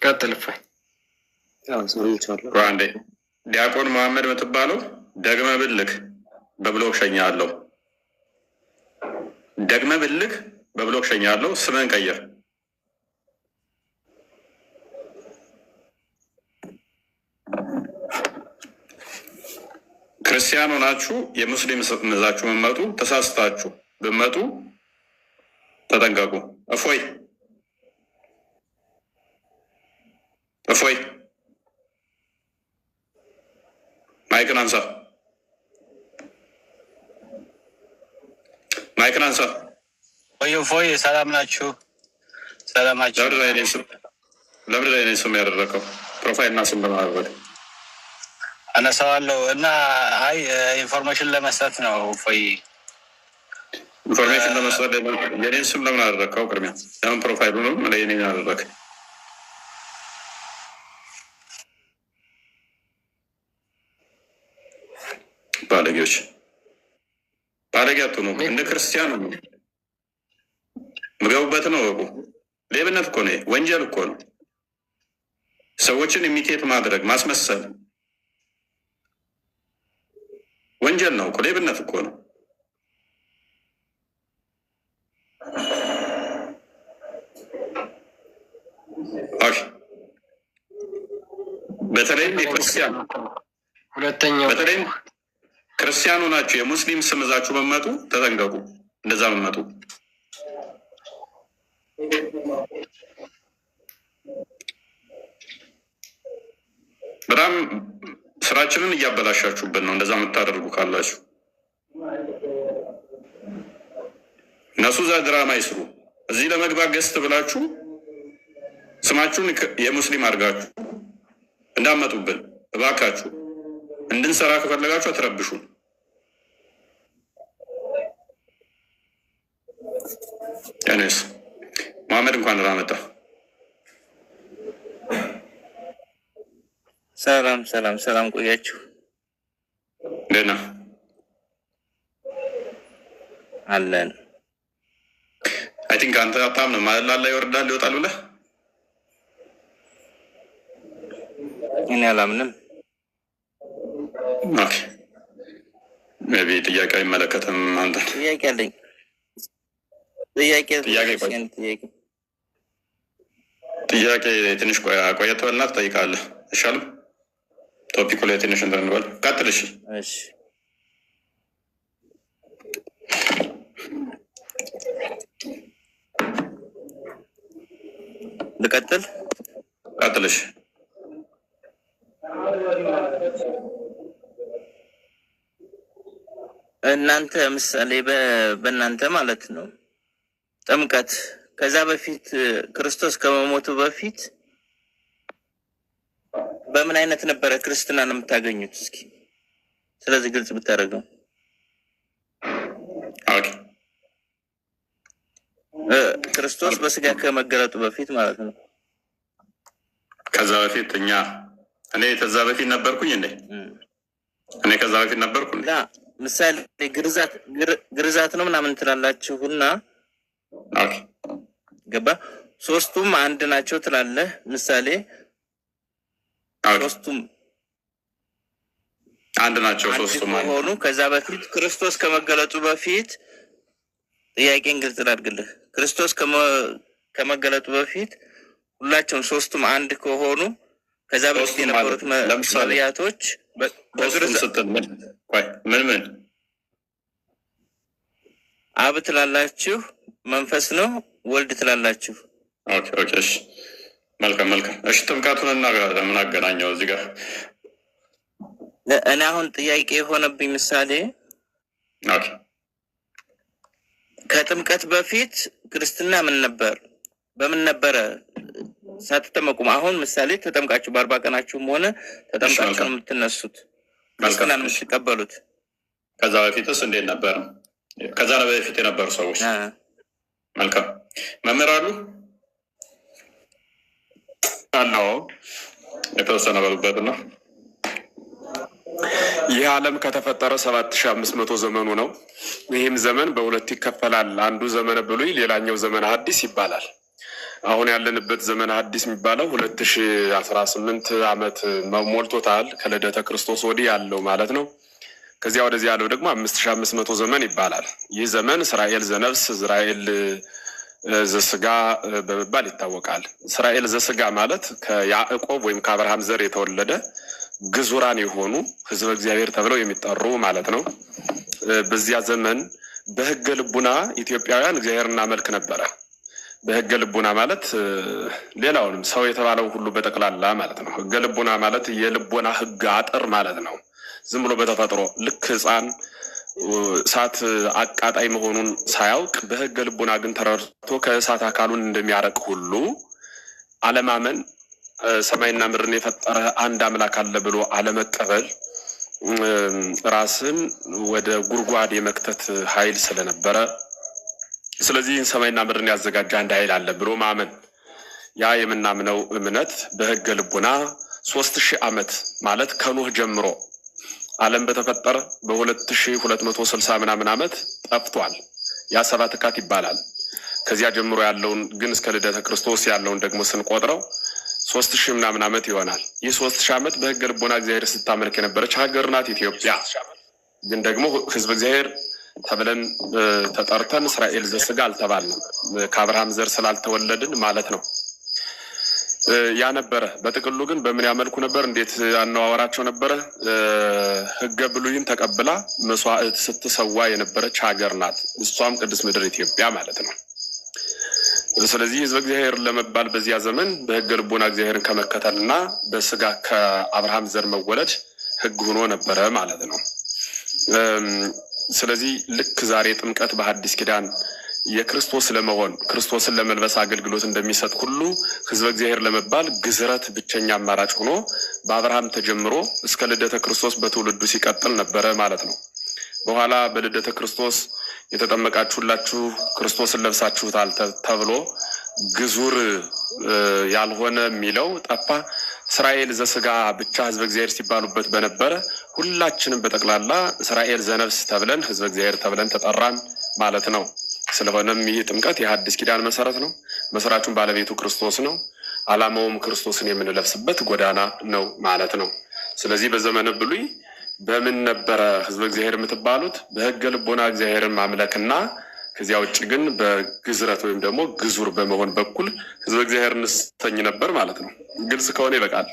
ቀጥል እፎይ። ሰምቻለሁ። አንዴ ዲያቆን መሐመድ የምትባለው ደግመ ብልክ በ block ሸኛለሁ። ደግመ ብልክ በ block ሸኛለሁ። ስምህን ቀይር። ክርስቲያን ሆናችሁ የሙስሊም ስም ይዛችሁ ብትመጡ፣ ተሳስታችሁ ብትመጡ ተጠንቀቁ። እፎይ እፎይ፣ Mic ን አንሳ፣ Mic ን አንሳ። ወይ እፎይ፣ ሰላም ናችሁ? ሰላማችሁ። ለምንድን ነው የእኔን ስም ያደረገው? Profile እና ስም በማድረግ አነሳዋለሁ እና አይ information ለመስጠት ነው። እፎይ። Information ለመስጠት የኔን ስም ለምን አደረግከው? ቅድሚያ ለምን profile ኡንም የኔን አደረግ? ባለጌዎች፣ ባለጌ አትሁኑ። እንደ ክርስቲያን ነው ምገቡበት ነው እወቁ። ሌብነት እኮ ነው፣ ወንጀል እኮ ነው። ሰዎችን imitate ማድረግ፣ ማስመሰል ወንጀል ነው እኮ፣ ሌብነት እኮ ነው። Okay። በተለይም የክርስቲያን ሁለተኛው በተለይም ክርስቲያኑ ናቸው የሙስሊም ስም ይዛችሁ ብትመጡ ተጠንቀቁ። እንደዛ ብትመጡ በጣም ስራችንን እያበላሻችሁብን ነው። እንደዛ የምታደርጉ ካላችሁ እነሱ እዛ ድራማ ይስሩ። እዚህ ለመግባት guest ብላችሁ ስማችሁን የሙስሊም አድርጋችሁ እንዳመጡብን እባካችሁ። እንድንሰራ ከፈለጋችሁ አትረብሹን። Anyways መሐመድ እንኳን ደህና መጣ። ሰላም ሰላም ሰላም፣ ቆያችሁ? ደህና። አለን። I think አንተ አታምንም አይደል? አላህ ይወርዳል ይወጣል ብለህ። እኔ አላምንም። Okay፣ maybe ጥያቄ አይመለከትም አንተን። ጥያቄ አለኝ። ጥያቄ። ጥያቄ ቆይ። ጥያቄ። ጥያቄ ትንሽ ቆየት በልና ትጠይቃለህ። አይሻልም? Topic ኡ ላይ ትንሽ እንትን እንበል። ቀጥል። እሺ። እሺ፣ ልቀጥል። ቀጥል። እሺ። እናንተ ምሳሌ በእናንተ ማለት ነው ጥምቀት ከዛ በፊት ክርስቶስ ከመሞቱ በፊት በምን አይነት ነበረ ክርስትናን የምታገኙት? እስኪ ስለዚህ ግልጽ ብታደርገው። Okay። ክርስቶስ በስጋ ከመገለጡ በፊት ማለት ነው። ከዛ በፊት እኛ እኔ ከዛ በፊት ነበርኩኝ እንዴ? እኔ ከዛ በፊት ነበርኩ እንዴ? እና ምሳሌ ግርዛት ነው ምናምን ትላላችሁና Okay። ገባ ሶስቱም አንድ ናቸው ትላለህ። ምሳሌ Okay። ሶስቱም አንድ ናቸው አንድ ሶስቱም አንድ። ከሆኑ ከዛ በፊት ክርስቶስ ከመገለጡ በፊት ጥያቄን ግልጽ ላድርግልህ። ክርስቶስ ከመገለጡ በፊት ሁላቸውም ሶስቱም አንድ ከሆኑ ከዛ በፊት ሶስቱም ማለት የነበሩት ለምሳሌ ነቢያቶች ሶስቱም በግርዛ ስትል ምን? ቆይ ምን ምን አብ ትላላችሁ፣ መንፈስ ነው፣ ወልድ ትላላችሁ። Okay okay፣ እሺ፣ መልካም መልካም። እሺ፣ ጥምቀቱን እና ምን አገናኘው እዚህ ጋር? እኔ አሁን ጥያቄ የሆነብኝ ምሳሌ Okay። ከጥምቀት በፊት ክርስትና ምን ነበር? በምን ነበረ ሳትጠመቁም? አሁን ምሳሌ ተጠምቃችሁ በ40 ቀናችሁም ሆነ እሺ፣ ተጠምቃችሁ መልካም ነው የምትነሱት፣ መልካም። ክርስትናን እሺ፣ የምትቀበሉት። ከዛ በፊትስ እንዴት ነበር? ከዛ በፊት የነበሩ ሰዎች መልካም መምህር አሉ አለው። የተወሰነ በሉበት ነው። ይህ ዓለም ከተፈጠረ 7500 ዘመኑ ነው። ይህም ዘመን በሁለት ይከፈላል። አንዱ ዘመነ ብሉይ፣ ሌላኛው ዘመነ ሐዲስ ይባላል። አሁን ያለንበት ዘመነ ሐዲስ የሚባለው 2018 ዓመት ሞልቶታል ከልደተ ክርስቶስ ወዲህ ያለው ማለት ነው። ከዚያ ወደዚህ ያለው ደግሞ 5500 ዘመን ይባላል። ይህ ዘመን እስራኤል ዘነፍስ፣ እስራኤል ዘስጋ በመባል ይታወቃል። እስራኤል ዘስጋ ማለት ከያዕቆብ ወይም ከአብርሃም ዘር የተወለደ ግዙራን የሆኑ ሕዝበ እግዚአብሔር ተብለው የሚጠሩ ማለት ነው። በዚያ ዘመን በሕገ ልቡና ኢትዮጵያውያን እግዚአብሔር እናመልክ ነበረ። በሕገ ልቡና ማለት ሌላውንም ሰው የተባለው ሁሉ በጠቅላላ ማለት ነው። ሕገ ልቡና ማለት የልቦና ሕግ አጥር ማለት ነው። ዝም ብሎ በተፈጥሮ ልክ ሕፃን እሳት አቃጣይ መሆኑን ሳያውቅ በሕገ ልቡና ግን ተረድቶ ከእሳት አካሉን እንደሚያረቅ ሁሉ አለማመን፣ ሰማይና ምድርን የፈጠረ አንድ አምላክ አለ ብሎ አለመቀበል ራስን ወደ ጉድጓድ የመክተት ኃይል ስለነበረ፣ ስለዚህ ይህን ሰማይና ምድርን ያዘጋጀ አንድ ኃይል አለ ብሎ ማመን፣ ያ የምናምነው እምነት በሕገ ልቡና 3000 ዓመት ማለት ከኖህ ጀምሮ ዓለም በተፈጠረ በ2260 ምናምን ዓመት ጠፍቷል። ያ ሰባት ካት ይባላል። ከዚያ ጀምሮ ያለውን ግን እስከ ልደተ ክርስቶስ ያለውን ደግሞ ስንቆጥረው 3000 ምናምን ዓመት ይሆናል። ይህ 3000 ዓመት በሕገ ልቦና እግዚአብሔር ስታመልክ የነበረች ሀገር ናት ኢትዮጵያ። ግን ደግሞ ሕዝበ እግዚአብሔር ተብለን ተጠርተን እስራኤል ዘስጋ አልተባልንም፣ ከአብርሃም ዘር ስላልተወለድን ማለት ነው። ያ ነበረ። በጥቅሉ ግን በምን ያመልኩ ነበር? እንዴት አነዋወራቸው ነበረ? ሕገ ብሉይን ተቀብላ መስዋዕት ስትሰዋ የነበረች ሀገር ናት። እሷም ቅድስት ምድር ኢትዮጵያ ማለት ነው። ስለዚህ ሕዝበ እግዚአብሔር ለመባል በዚያ ዘመን በሕገ ልቦና እግዚአብሔርን ከመከተልና በስጋ ከአብርሃም ዘር መወለድ ሕግ ሆኖ ነበረ ማለት ነው። ስለዚህ ልክ ዛሬ ጥምቀት በሐዲስ ኪዳን የክርስቶስ ለመሆን ክርስቶስን ለመልበስ አገልግሎት እንደሚሰጥ ሁሉ ሕዝበ እግዚአብሔር ለመባል ግዝረት ብቸኛ አማራጭ ሆኖ በአብርሃም ተጀምሮ እስከ ልደተ ክርስቶስ በትውልዱ ሲቀጥል ነበረ ማለት ነው። በኋላ በልደተ ክርስቶስ የተጠመቃችሁላችሁ ክርስቶስን ለብሳችሁታል ተብሎ ግዙር ያልሆነ የሚለው ጠፋ። እስራኤል ዘስጋ ብቻ ሕዝበ እግዚአብሔር ሲባሉበት በነበረ ሁላችንም በጠቅላላ እስራኤል ዘነፍስ ተብለን ሕዝበ እግዚአብሔር ተብለን ተጠራን ማለት ነው። ስለሆነም ይህ ጥምቀት የሐዲስ ኪዳን መሰረት ነው። መስራቹን ባለቤቱ ክርስቶስ ነው። ዓላማውም ክርስቶስን የምንለብስበት ጎዳና ነው ማለት ነው። ስለዚህ በዘመነ ብሉይ በምን ነበረ ሕዝበ እግዚአብሔር የምትባሉት? በሕገ ልቦና እግዚአብሔርን ማምለክና ከዚያ ውጭ ግን በግዝረት ወይም ደግሞ ግዙር በመሆን በኩል ሕዝበ እግዚአብሔር እንሰኝ ነበር ማለት ነው። ግልጽ ከሆነ ይበቃል።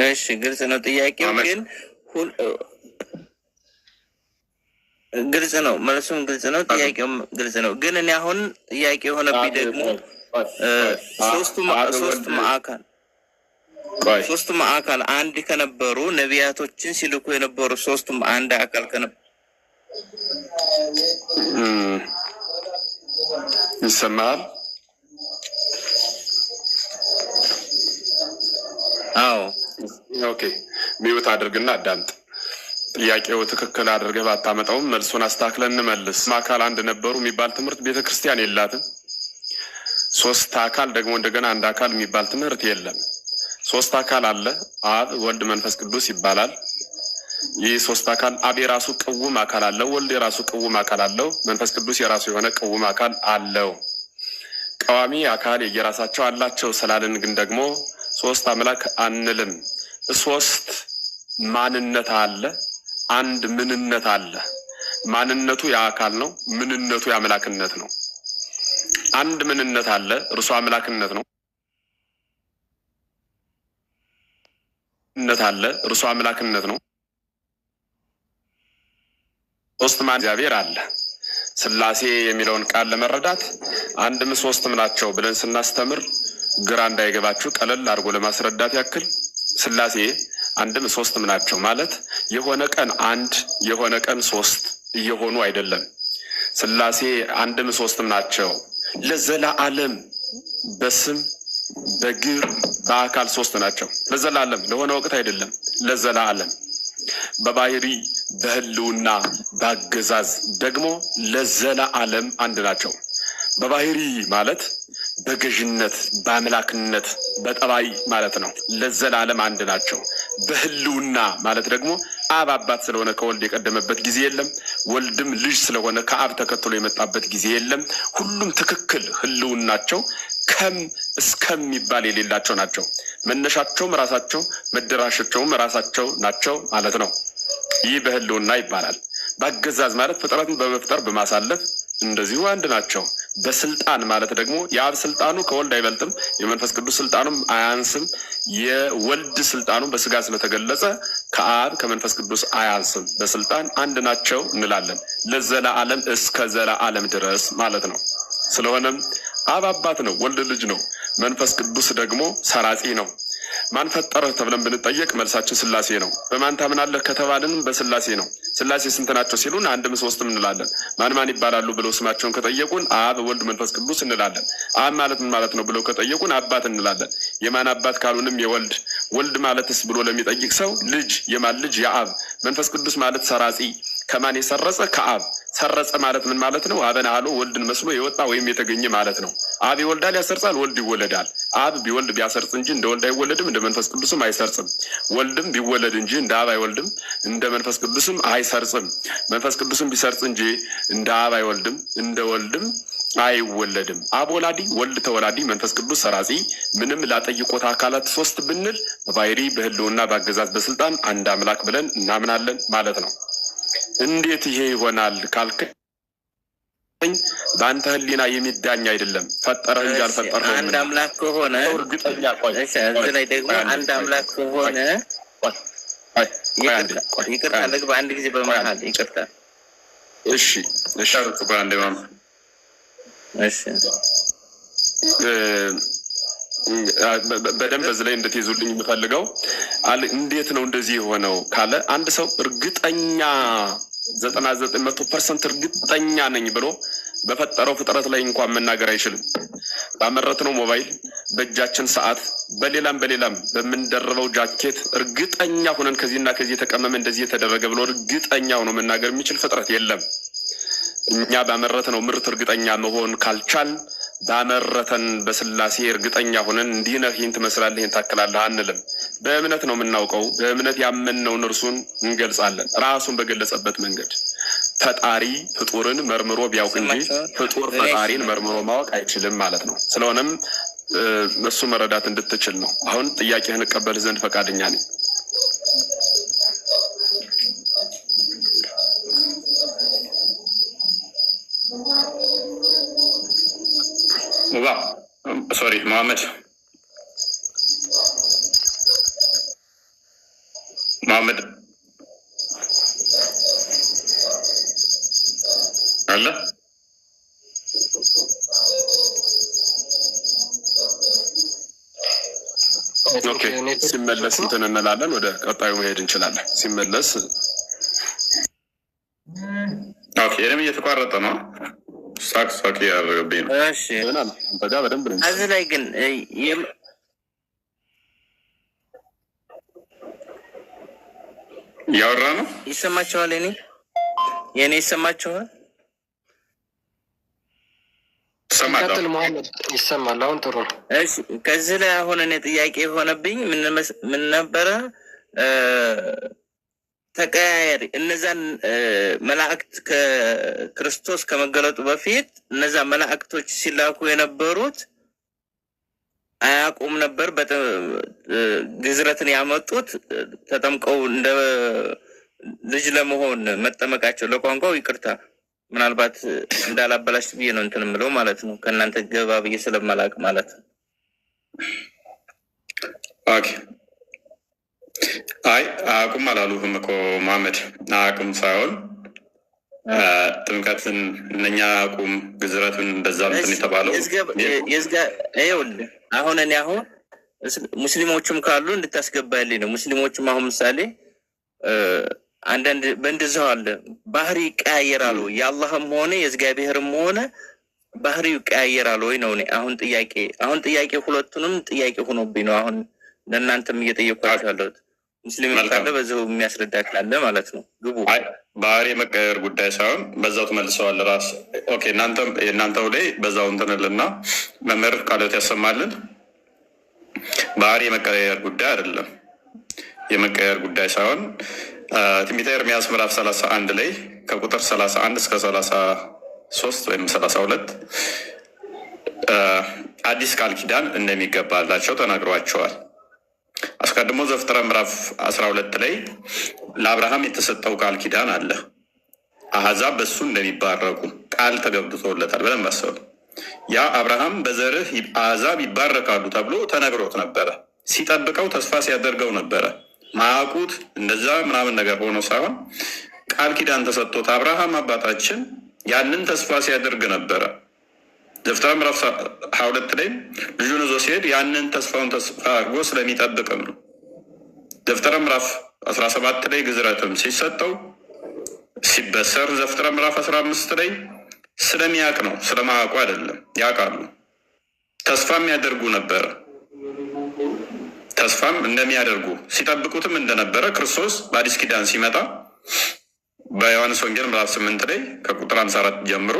እሺ ግልጽ ነው ጥያቄው ግን ግልጽ ነው፣ መልሱም ግልጽ ነው፣ ጥያቄውም ግልጽ ነው። ግን እኔ አሁን ጥያቄ የሆነብኝ ደግሞ ሶስቱም አካል አንድ ከነበሩ ነቢያቶችን ሲልኩ የነበሩ ሶስቱም አንድ አካል ከነበሩ ይሰማል? አዎ። Okay፣ mute አድርግና አዳምጥ። ጥያቄው ትክክል አድርገህ ባታመጣውም መልሱን አስተካክለን እንመልስ። አካል አንድ ነበሩ የሚባል ትምህርት ቤተ ክርስቲያን የላትም። ሶስት አካል ደግሞ እንደገና አንድ አካል የሚባል ትምህርት የለም። ሶስት አካል አለ። አብ፣ ወልድ፣ መንፈስ ቅዱስ ይባላል። ይህ ሶስት አካል አብ የራሱ ቅውም አካል አለው። ወልድ የራሱ ቅውም አካል አለው። መንፈስ ቅዱስ የራሱ የሆነ ቅውም አካል አለው። ቀዋሚ አካል የየራሳቸው አላቸው ስላልን ግን ደግሞ ሶስት አምላክ አንልም። ሶስት ማንነት አለ፣ አንድ ምንነት አለ። ማንነቱ የአካል ነው፣ ምንነቱ የአምላክነት ነው። አንድ ምንነት አለ፣ እርሱ አምላክነት ነው። ነት አለ፣ እርሱ አምላክነት ነው። ሶስት ማን እግዚአብሔር አለ። ስላሴ የሚለውን ቃል ለመረዳት አንድም ሶስትም ናቸው ብለን ስናስተምር ግራ እንዳይገባችሁ ቀለል አድርጎ ለማስረዳት ያክል ስላሴ አንድም ሶስትም ናቸው ማለት የሆነ ቀን አንድ የሆነ ቀን ሶስት እየሆኑ አይደለም። ስላሴ አንድም ሶስትም ናቸው ለዘላለም በስም በግብር በአካል ሶስት ናቸው። ለዘላለም ለሆነ ወቅት አይደለም፣ ለዘላለም በባህሪ በህልውና በአገዛዝ ደግሞ ለዘላለም አንድ ናቸው። በባህሪ ማለት በገዥነት በአምላክነት በጠባይ ማለት ነው። ለዘላለም አንድ ናቸው። በህልውና ማለት ደግሞ አብ አባት ስለሆነ ከወልድ የቀደመበት ጊዜ የለም። ወልድም ልጅ ስለሆነ ከአብ ተከትሎ የመጣበት ጊዜ የለም። ሁሉም ትክክል ህልውናቸው ከም እስከሚባል የሌላቸው ናቸው። መነሻቸውም ራሳቸው መደራሻቸውም ራሳቸው ናቸው ማለት ነው። ይህ በህልውና ይባላል። በአገዛዝ ማለት ፍጥረትን በመፍጠር በማሳለፍ እንደዚሁ አንድ ናቸው። በስልጣን ማለት ደግሞ የአብ ስልጣኑ ከወልድ አይበልጥም፣ የመንፈስ ቅዱስ ስልጣኑም አያንስም። የወልድ ስልጣኑ በስጋ ስለተገለጸ ከአብ ከመንፈስ ቅዱስ አያንስም። በስልጣን አንድ ናቸው እንላለን ለዘላለም እስከ ዘላለም ድረስ ማለት ነው። ስለሆነም አብ አባት ነው፣ ወልድ ልጅ ነው፣ መንፈስ ቅዱስ ደግሞ ሰራጺ ነው። ማን ፈጠረህ ተብለን ብንጠየቅ መልሳችን ስላሴ ነው። በማን ታምናለህ ከተባልንም በስላሴ ነው። ስላሴ ስንት ናቸው ሲሉን አንድም ሶስትም እንላለን። ማን ማን ይባላሉ ብለው ስማቸውን ከጠየቁን አብ፣ ወልድ፣ መንፈስ ቅዱስ እንላለን። አብ ማለት ምን ማለት ነው ብለው ከጠየቁን አባት እንላለን። የማን አባት ካሉንም የወልድ። ወልድ ማለትስ ብሎ ለሚጠይቅ ሰው ልጅ፣ የማን ልጅ? የአብ። መንፈስ ቅዱስ ማለት ሰራጺ፣ ከማን የሰረጸ? ከአብ። ሰረጸ ማለት ምን ማለት ነው? አብን አሎ ወልድን መስሎ የወጣ ወይም የተገኘ ማለት ነው። አብ ይወልዳል ያሰርጻል፣ ወልድ ይወለዳል። አብ ቢወልድ ቢያሰርጽ እንጂ እንደ ወልድ አይወለድም፣ እንደ መንፈስ ቅዱስም አይሰርጽም። ወልድም ቢወለድ እንጂ እንደ አብ አይወልድም፣ እንደ መንፈስ ቅዱስም አይሰርጽም። መንፈስ ቅዱስም ቢሰርጽ እንጂ እንደ አብ አይወልድም፣ እንደ ወልድም አይወለድም። አብ ወላዲ፣ ወልድ ተወላዲ፣ መንፈስ ቅዱስ ሰራጺ። ምንም ላጠይቆት አካላት ሶስት ብንል በባህሪ በህልውና በአገዛዝ በስልጣን አንድ አምላክ ብለን እናምናለን ማለት ነው። እንዴት ይሄ ይሆናል ካልከኝ በአንተ ህሊና የሚዳኝ አይደለም። ፈጠረህ እንጂ አልፈጠርኸውም። አንድ አምላክ ከሆነ እርግጠኛ ቆይ፣ እዚህ ላይ ደግሞ አንድ አምላክ ከሆነ ይቅርታ ልግባ አንድ ጊዜ በመሀል ይቅርታ። እሺ እሺ፣ እሺ በደንብ በዚህ ላይ እንድትይዙልኝ የምፈልገው እንዴት ነው እንደዚህ የሆነው ካለ አንድ ሰው እርግጠኛ 99% እርግጠኛ ነኝ ብሎ በፈጠረው ፍጥረት ላይ እንኳን መናገር አይችልም። ባመረትነው ሞባይል፣ በእጃችን ሰዓት፣ በሌላም በሌላም በምንደርበው ጃኬት እርግጠኛ ሆነን ከዚህና ከዚህ የተቀመመ እንደዚህ የተደረገ ብሎ እርግጠኛ ሆኖ መናገር የሚችል ፍጥረት የለም። እኛ ባመረትነው ምርት እርግጠኛ መሆን ካልቻል ባመረተን በስላሴ እርግጠኛ ሆነን እንዲህ ነህ፣ ይህን ትመስላለህ፣ ይህን ታክላለህ አንልም። በእምነት ነው የምናውቀው። በእምነት ያመንነውን እርሱን እንገልጻለን። ራሱን በገለጸበት መንገድ ፈጣሪ ፍጡርን መርምሮ ቢያውቅ እንጂ ፍጡር ፈጣሪን መርምሮ ማወቅ አይችልም ማለት ነው። ስለሆነም እሱ መረዳት እንድትችል ነው። አሁን ጥያቄህን እቀበልህ ዘንድ ፈቃደኛ ነኝ። ሶሪ መሐመድ። መሐመድ አለ። Okay፣ ሲመለስ እንትን እንላለን። ወደ ቀጣዩ መሄድ እንችላለን። ሲመለስ Okay፣ እኔም እየተቋረጠ ነው። ሳቅ ሳቅ እያደረገብኝ ነው። እሺ አንተ ጋር በደንብ ነው። እዚህ ላይ ግን እያወራ ነው። ይሰማችኋል? የኔ ይሰማችኋል? ቀጥል መሐመድ። ይሰማል። አሁን ጥሩ ነው። እሺ ከዚህ ላይ አሁን እኔ ጥያቄ የሆነብኝ ምን ነበረ? ተቀያየሪ እነዛን መላእክት ከክርስቶስ ከመገለጡ በፊት እነዛ መላእክቶች ሲላኩ የነበሩት አያውቁም ነበር። ግዝረትን ያመጡት ተጠምቀው እንደ ልጅ ለመሆን መጠመቃቸው፣ ለቋንቋው ይቅርታ ምናልባት እንዳላበላሽ ብዬ ነው እንትን የምለው ማለት ነው። ከእናንተ ገባ ብዬ ስለማላውቅ ማለት ነው። Okay። አይ አያውቁም አላሉህም እኮ መሐመድ። አያውቁም ሳይሆን ጥምቀትን እነኛ አያውቁም፣ ግዝረትን እንደዛ እንትን የተባለው ይኸውልህ አሁን እኔ አሁን ሙስሊሞቹም ካሉ እንድታስገባልኝ ነው። ሙስሊሞቹም አሁን ምሳሌ አንዳንድ በእንደዚያው አለ ባህሪ ይቀያየራል ወይ? የአላህም ሆነ የእግዚአብሔርም ሆነ ባህሪው ይቀያየራል ወይ ነው። እኔ አሁን ጥያቄ አሁን ጥያቄ ሁለቱንም ጥያቄ ሆኖብኝ ነው አሁን ለእናንተም እየጠየኳቸው ያለሁት። ሙስሊም ካለ በዚሁ የሚያስረዳ ካለ ማለት ነው። ግቡ። ባህሪ የመቀየር ጉዳይ ሳይሆን በዛው ትመልሰዋል ራስ። Okay፣ የእናንተው ላይ በዛው እንትንልና መምህር ቃሎት ያሰማልን። ባህሪ የመቀየር ጉዳይ አይደለም። የመቀየር ጉዳይ ሳይሆን ትንቢተ ኤርምያስ ምዕራፍ 31 ላይ ከቁጥር 31 እስከ 33 ወይም 32 አዲስ ቃል ኪዳን እንደሚገባላቸው ተናግሯቸዋል። አስቀድሞ ዘፍጥረት ምዕራፍ 12 ላይ ለአብርሃም የተሰጠው ቃል ኪዳን አለ። አሕዛብ በሱ እንደሚባረኩ ቃል ተገብቶለታል። በደንብ አስቡ። ያ አብርሃም በዘርህ አሕዛብ ይባረካሉ ተብሎ ተነግሮት ነበረ። ሲጠብቀው ተስፋ ሲያደርገው ነበረ። ማያውቁት እንደዛ ምናምን ነገር ሆኖ ሳይሆን ቃል ኪዳን ተሰጥቶት አብርሃም አባታችን ያንን ተስፋ ሲያደርግ ነበረ። ዘፍጥረት ምዕራፍ 22 ላይ ልጁን ይዞ ሲሄድ ያንን ተስፋውን ተስፋ አድርጎ ስለሚጠብቅም ነው። ዘፍጥረት ምዕራፍ 17 ላይ ግዝረትም ሲሰጠው ሲበሰር፣ ዘፍጥረት ምዕራፍ 15 ላይ ስለሚያውቅ ነው፣ ስለማያውቁ አይደለም። ያውቃሉ፣ ተስፋም ያደርጉ ነበረ። ተስፋም እንደሚያደርጉ ሲጠብቁትም እንደነበረ ክርስቶስ በአዲስ ኪዳን ሲመጣ በዮሐንስ ወንጌል ምዕራፍ 8 ላይ ከቁጥር 54 ጀምሮ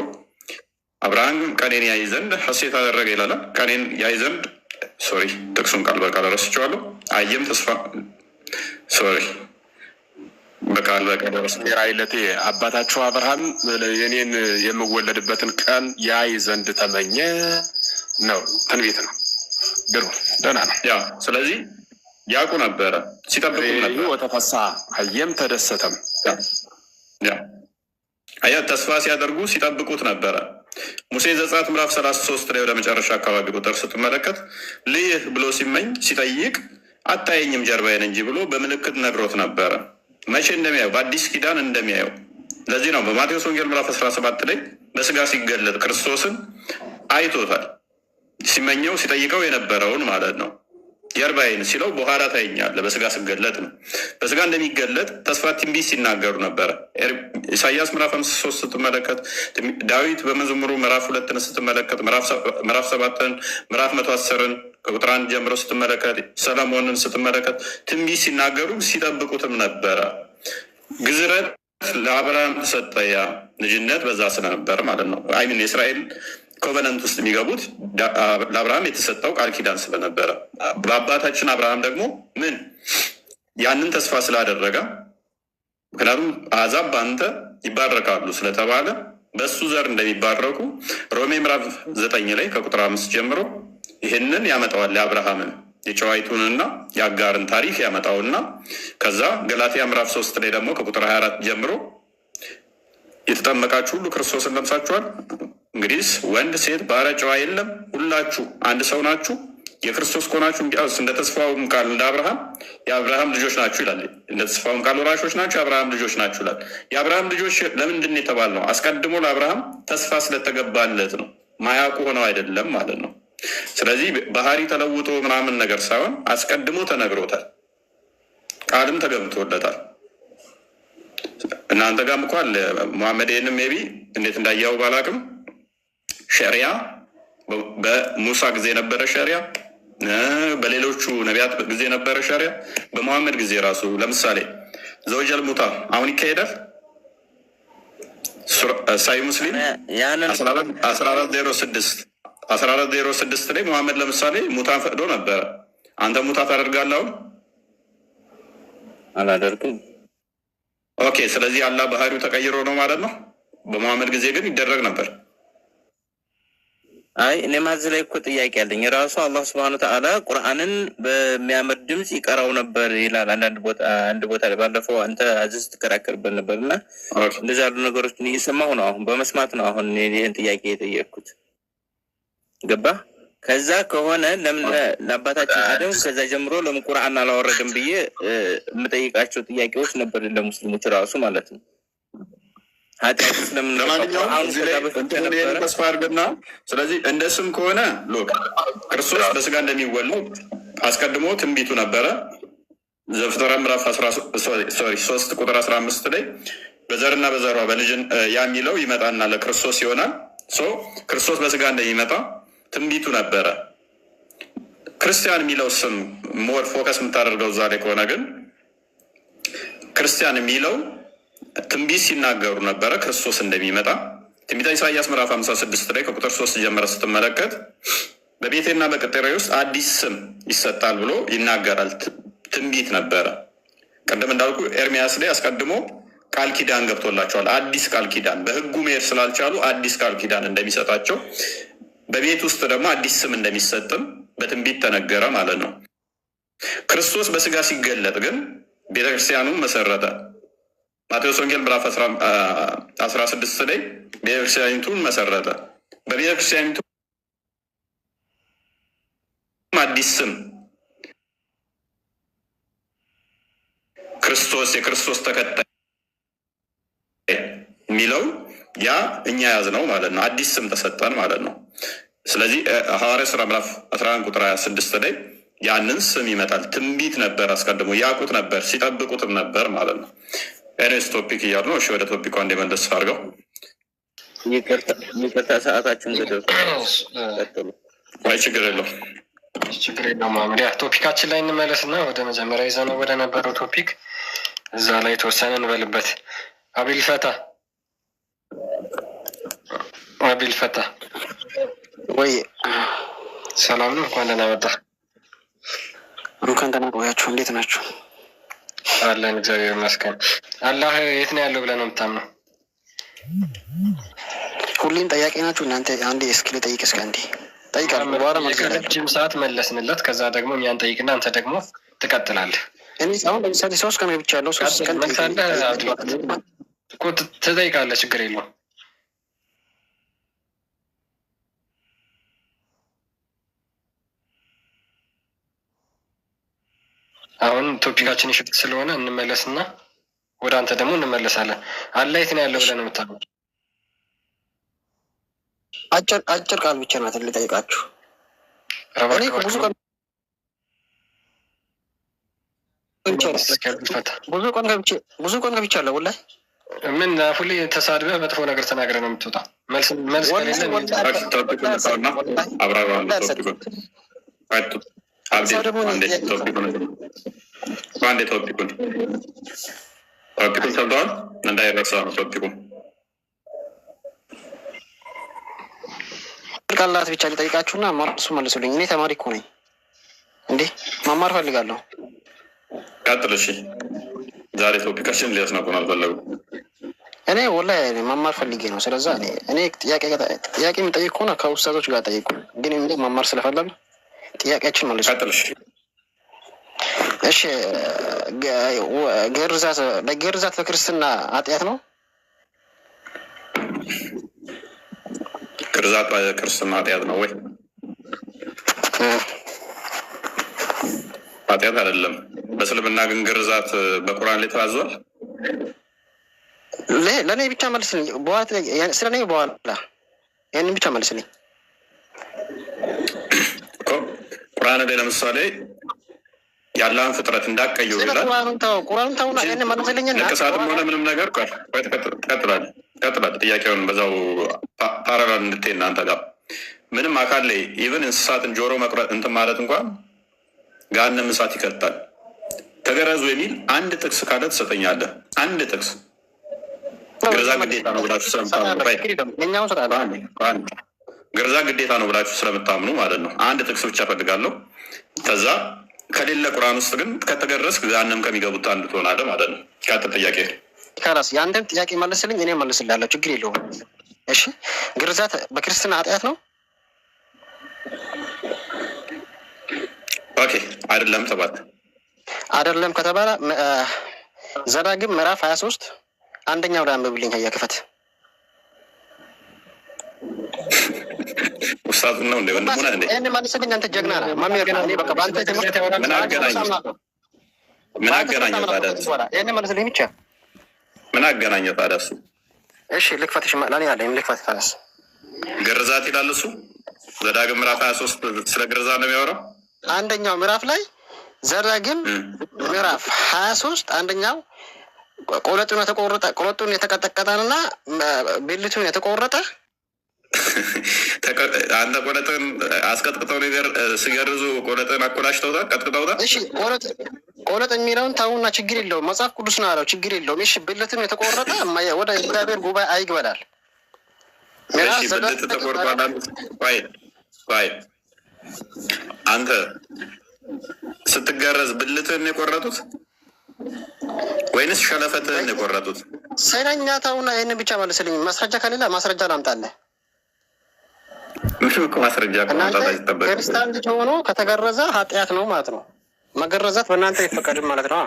አብርሃም ቀኔን ያይ ዘንድ ሐሴት አደረገ ይላል። ቀኔን ያይ ዘንድ sorry፣ ጥቅሱን ቃል በቃል ረስቼዋለሁ። አየም ተስፋ sorry፣ በቃል በቃል ራይለቴ አባታችሁ አብርሃም የኔን የምወለድበትን ቀን ያይ ዘንድ ተመኘ ነው። ትንቢት ነው። ድሮ ደህና ነው። ያ ስለዚህ ያውቁ ነበረ፣ ሲጠብቁ ነበር። ወተፈሳ አየም ተደሰተም። ያ አያ ተስፋ ሲያደርጉ ሲጠብቁት ነበረ። ሙሴ ዘጸአት ምዕራፍ 33 ላይ ወደ መጨረሻ አካባቢ ቁጥር ስትመለከት ልይህ ብሎ ሲመኝ ሲጠይቅ አታየኝም ጀርባዬን እንጂ ብሎ በምልክት ነግሮት ነበረ። መቼ እንደሚያየው በአዲስ ኪዳን እንደሚያየው። ለዚህ ነው በማቴዎስ ወንጌል ምዕራፍ 17 ላይ በስጋ ሲገለጥ ክርስቶስን አይቶታል። ሲመኘው ሲጠይቀው የነበረውን ማለት ነው። ጀርባዬን ሲለው በኋላ ታየኛለህ፣ በስጋ ስገለጥ ነው። በስጋ እንደሚገለጥ ተስፋ ትንቢት ሲናገሩ ነበረ። ኢሳያስ ምዕራፍ 53 ስትመለከት፣ ዳዊት በመዝሙሩ ምዕራፍ 2ን ስትመለከት፣ ምዕራፍ 7ን፣ ምዕራፍ 110ን ከቁጥር 1 ጀምሮ ስትመለከት፣ ሰለሞንን ስትመለከት ትንቢት ሲናገሩ ሲጠብቁትም ነበረ። ግዝረት ለአብርሃም ተሰጠ። ያ ልጅነት በዛ ስለነበር ማለት ነው። I mean የእስራኤል covenant ውስጥ የሚገቡት ለአብርሃም የተሰጠው ቃል ኪዳን ስለነበረ በአባታችን አብርሃም ደግሞ ምን ያንን ተስፋ ስላደረገ፣ ምክንያቱም አሕዛብ በአንተ ይባረካሉ ስለተባለ በእሱ ዘር እንደሚባረኩ ሮሜ ምዕራፍ 9 ላይ ከቁጥር 5 ጀምሮ ይህንን ያመጣዋል። የአብርሃምን የጨዋይቱንና የአጋርን ታሪክ ያመጣውና ከዛ ገላትያ ምዕራፍ 3 ላይ ደግሞ ከቁጥር 24 ጀምሮ የተጠመቃችሁ ሁሉ ክርስቶስን ለብሳችኋል። እንግዲህስ ወንድ ሴት ባሪያ ጨዋ የለም፣ ሁላችሁ አንድ ሰው ናችሁ። የክርስቶስ ከሆናችሁ እንግዲያውስ እንደ ተስፋውም ቃል እንደ አብርሃም የአብርሃም ልጆች ናችሁ ይላል። እንደ ተስፋውም ቃል ወራሾች ናችሁ፣ የአብርሃም ልጆች ናችሁ ይላል። የአብርሃም ልጆች ለምንድን ነው የተባልነው? አስቀድሞ ለአብርሃም ተስፋ ስለተገባለት ነው። ማያውቁ ሆነው አይደለም ማለት ነው። ስለዚህ ባህሪ ተለውጦ ምናምን ነገር ሳይሆን አስቀድሞ ተነግሮታል፣ ቃልም ተገብቶለታል። እናንተ ጋርም እኮ አለ ሙሐመድ። ይህንም maybe እንዴት እንዳየው ባላቅም ሸሪያ በሙሳ ጊዜ የነበረ ሸሪያ፣ በሌሎቹ ነቢያት ጊዜ የነበረ ሸሪያ፣ በሙሐመድ ጊዜ ራሱ ለምሳሌ ዘወጀል ሙታ አሁን ይካሄዳል። ሳሂህ ሙስሊም ያንን 1406 1406 ላይ ሙሐመድ ለምሳሌ ሙታን ፈቅዶ ነበረ። አንተ ሙታ ታደርጋለህ አሁን? አላደርግም። Okay። ስለዚህ አላህ ባህሪው ተቀይሮ ነው ማለት ነው። በሙሐመድ ጊዜ ግን ይደረግ ነበር። አይ እኔም እዚህ ላይ እኮ ጥያቄ አለኝ። ራሱ አላህ ስብሐነ ወተዓላ ቁርአንን በሚያምር ድምፅ ይቀራው ነበር ይላል። አንዳንድ ቦታ አንድ ቦታ ላይ ባለፈው አንተ አዝዝ ስትከራከርበት ነበር እና እንደዛ ያሉ ነገሮችን እየሰማሁ ነው። አሁን በመስማት ነው አሁን ይህን ጥያቄ የጠየቅኩት። ገባ? ከዛ ከሆነ ለምን ለአባታችን አደም ከዛ ጀምሮ ለምን ቁርአን አላወረደም ብዬ የምጠይቃቸው ጥያቄዎች ነበር ለሙስሊሞች ራሱ ማለት ነው። ኃጢአት ስለምን ለማንኛውም ቁርአኑ እዚህ ከዛ ላይ በፊት እንትኑን ይሄንን ከነበረ ተስፋ አድርግና፣ ስለዚህ እንደ ስም ከሆነ look ክርስቶስ በስጋ እንደሚወለድ አስቀድሞ ትንቢቱ ነበረ። ዘፍጥረት ምዕራፍ 3 ቁጥር 15 ላይ በዘርና በዘሯ በልጅ ያ የሚለው ይመጣና ለክርስቶስ ይሆናል። So ክርስቶስ በስጋ እንደሚመጣ ትንቢቱ ነበረ። ክርስቲያን የሚለው ስም more focus የምታደርገው እዛ ላይ ከሆነ ግን ክርስቲያን የሚለው ትንቢት ሲናገሩ ነበረ ክርስቶስ እንደሚመጣ። ትንቢተ ኢሳያስ ምዕራፍ 56 ላይ ከቁጥር 3 ጀምረ ስትመለከት በቤቴና በቅጥሬ ውስጥ አዲስ ስም ይሰጣል ብሎ ይናገራል። ትንቢት ነበረ። ቅድም እንዳልኩ ኤርሚያስ ላይ አስቀድሞ ቃል ኪዳን ገብቶላቸዋል። አዲስ ቃል ኪዳን በሕጉ መሄድ ስላልቻሉ አዲስ ቃል ኪዳን እንደሚሰጣቸው በቤት ውስጥ ደግሞ አዲስ ስም እንደሚሰጥም በትንቢት ተነገረ ማለት ነው። ክርስቶስ በስጋ ሲገለጥ ግን ቤተክርስቲያኑን መሰረተ። ማቴዎስ ወንጌል ምዕራፍ 16 ላይ ቤተክርስቲያኒቱን መሰረተ። በቤተክርስቲያኒቱ አዲስ ስም ክርስቶስ፣ የክርስቶስ ተከታይ የሚለው ያ እኛ ያዝነው ማለት ነው። አዲስ ስም ተሰጠን ማለት ነው። ስለዚህ ሐዋርያ ስራ ምዕራፍ 11 ቁጥር 26 ላይ ያንን ስም ይመጣል። ትንቢት ነበር፣ አስቀድሞ ያውቁት ነበር፣ ሲጠብቁትም ነበር ማለት ነው። Anyways topic እያሉ ነው። እሺ ወደ topic ኡ አንዴ መለስ አድርገው። ይቅርታ ሰዓታችሁን ገደብ። ቀጥሉ። አይ ችግር የለውም። ችግር የለውም መሀመድ። ያ topic ኣችን ላይ እንመለስና ወደ መጀመሪያ ይዘነው ወደ ነበረው topic እዛ ላይ የተወሰነ እንበልበት። አቢል ፈታ፣ አቢል ፈታ። ወይ። ሰላም ነው። እንኳን ደህና መጣ። እንኳን ደህና ቆያችሁ። እንዴት ናችሁ? አለን እግዚአብሔር ይመስገን። አላህ የት ነው ያለው ብለህ ነው የምታምነው? ሁሌም ጠያቂ ናችሁ እናንተ። አንዴ እስኪ ልጠይቅ፣ እስኪ አንዴ ጠይቃለሁ፣ በኋላ መልስላለሁ። ረጅም ሰዓት መለስንለት። ከዛ ደግሞ እኛን ጠይቅና አንተ ደግሞ ትቀጥላለህ። እኔ አሁን ለምሳሌ 3 ቀን ገብቻለሁ። 3 ቀን መልሳለህ እኮ ትጠይቃለህ፣ ችግር የለውም። አሁን topic ኣችን shift ስለሆነ እንመለስና ወደ አንተ ደግሞ እንመለሳለን። አላህ የት ነው ያለው ብለህ ነው የምታምነው? አጭር አጭር ቃል ብቻ ናት ልጠይቃችሁ። እኔ እኮ ብዙ ቀን ገብቻለሁ። ወላሂ። ምን ሁሌ ተሳድበህ መጥፎ ነገር ተናግረህ ነው የምትወጣው? መልስ መልስ ከሌለ topic ኡን ልታውና አብራራ topic ኡን። አብዲ አንዴ topic ኡን፣ አንዴ topic ኡን ሰምተዋል፣ እንዳይረሳ ነው topic ኡ። ቃላት ብቻ ልጠይቃችሁና እሱ መልሱልኝ። እኔ ተማሪ እኮ ነኝ እንዴ፣ መማር ፈልጋለሁ። ቀጥል። እሺ ዛሬ topic ኣችን ሊያስነቁን አልፈለጉም። እኔ ወላሂ መማር ፈልጌ ነው። ስለዛ እኔ ጥያቄ የምጠይቅ ከሆነ ከኡስታዞች ጋር ጠይቁ። ግን እኔ መማር ስለፈለግ ጥያቄያችን መልሱ። ቀጥል። እሺ። እሺ፣ ግርዛት ለግርዛት በክርስትና ኃጢአት ነው? ግርዛት በክርስትና ኃጢአት ነው ወይ? ኃጢአት አይደለም። በእስልምና ግን ግርዛት በቁርአን ላይ ታዟል። ለእኔ ብቻ መልስልኝ። በኋላ ስለ እኔ በኋላ ይህንን ብቻ መልስልኝ። እኮ ቁርአን ላይ ለምሳሌ ያለህን ፍጥረት እንዳትቀይሩ ስለ ይላል። ቁርአኑን ተው፣ ቁርአኑን ተውና ይህንን መልስልኝና ንቅሳትም ሆነ ምንም ነገር ቆይ፣ ቆይ፣ ትቀጥላለህ ትቀጥላለህ። ጥያቄውን በዛው parallel እንድትሄድ እናንተ ጋር ምንም አካል ላይ even እንስሳትን ጆሮ መቁረጥ እንትን ማለት እንኳን ገሃነም እሳት ይከታል። ተገረዙ የሚል አንድ ጥቅስ ካለ ትሰጠኛለህ። አንድ ጥቅስ። ግርዛት ግዴታ ነው ብላችሁ ስለምታምኑ፣ ቆይ፣ የኛውን ስራ አንድ ግርዛት ግዴታ ነው ብላችሁ ስለምታምኑ ማለት ነው። አንድ ጥቅስ ብቻ ፈልጋለሁ። ከዛ ከሌለ ቁርአን ውስጥ ግን ከተገረዝክ ገሃነም ከሚገቡት አንዱ ትሆናለህ ማለት ነው። ቀጥል ጥያቄ። خلاص የአንተን ጥያቄ መልስልኝ፣ እኔ መልስልሃለሁ። ችግር የለውም። እሺ፣ ግርዛት በክርስትና ኃጢአት ነው? Okay፣ አይደለም ተባለ። አይደለም ከተባለ ዘዳግም ምዕራፍ 23 አንደኛው ላይ አንብብልኝ። ሀያ ክፈት። ኡስታዙን ነው እንደ ወንድሙ ነህ እንዴ? ይህን መልስልኝ። አንተ ጀግና ነህ መምህር ነህ። እኔ በቃ በአንተ ትምህርት ምን አገናኘው? ምን አገናኘው ታዲያ? ይህን መልስልኝ ብቻ። ምን አገናኘው ታዲያ እሱ? እሺ ልክፈትሽ፣ ለእኔ አለኝ ልክፈት። خلاص። ግርዛት ይላል እሱ። ዘዳግም ምዕራፍ 23 ስለ ግርዛት ነው የሚያወራው። አንደኛው ምዕራፍ ላይ ዘዳግም ምዕራፍ 23 አንደኛው ቆለጡን የተቆረጠ፣ ቆለጡን የተቀጠቀጠንና ብልቱን የተቆረጠ። አንተ ቆለጥን አስቀጥቅጠው ነገር ሲገርዙ ቆለጥን አኮላሽተውታል፣ ቀጥቅጠውታል። እሺ፣ ቆለጥ የሚለውን ተውና ችግር የለውም። መጽሐፍ ቅዱስ ነው ያለው፣ ችግር የለውም። እሺ፣ ብልቱን የተቆረጠ ወደ እግዚአብሔር ጉባኤ አይግበላል። እሺ፣ ብልት ተቆርጧል። ቆይ ቆይ፣ አንተ ስትገረዝ ብልትህን የቆረጡት ወይንስ ሸለፈትህን የቆረጡት? ስለኛ ተውና ይህንን ብቻ መልስልኝ። ማስረጃ ከሌለ ማስረጃ ላምጣልህ። ምንም እኮ ማስረጃ እኮ እናንተ ማምጣት አይጠበቅም። ክርስቲያን ልጅ ሆኖ ከተገረዘ ኃጢአት ነው ማለት ነው። መገረዛት በእናንተ አይፈቀድም ማለት ነው።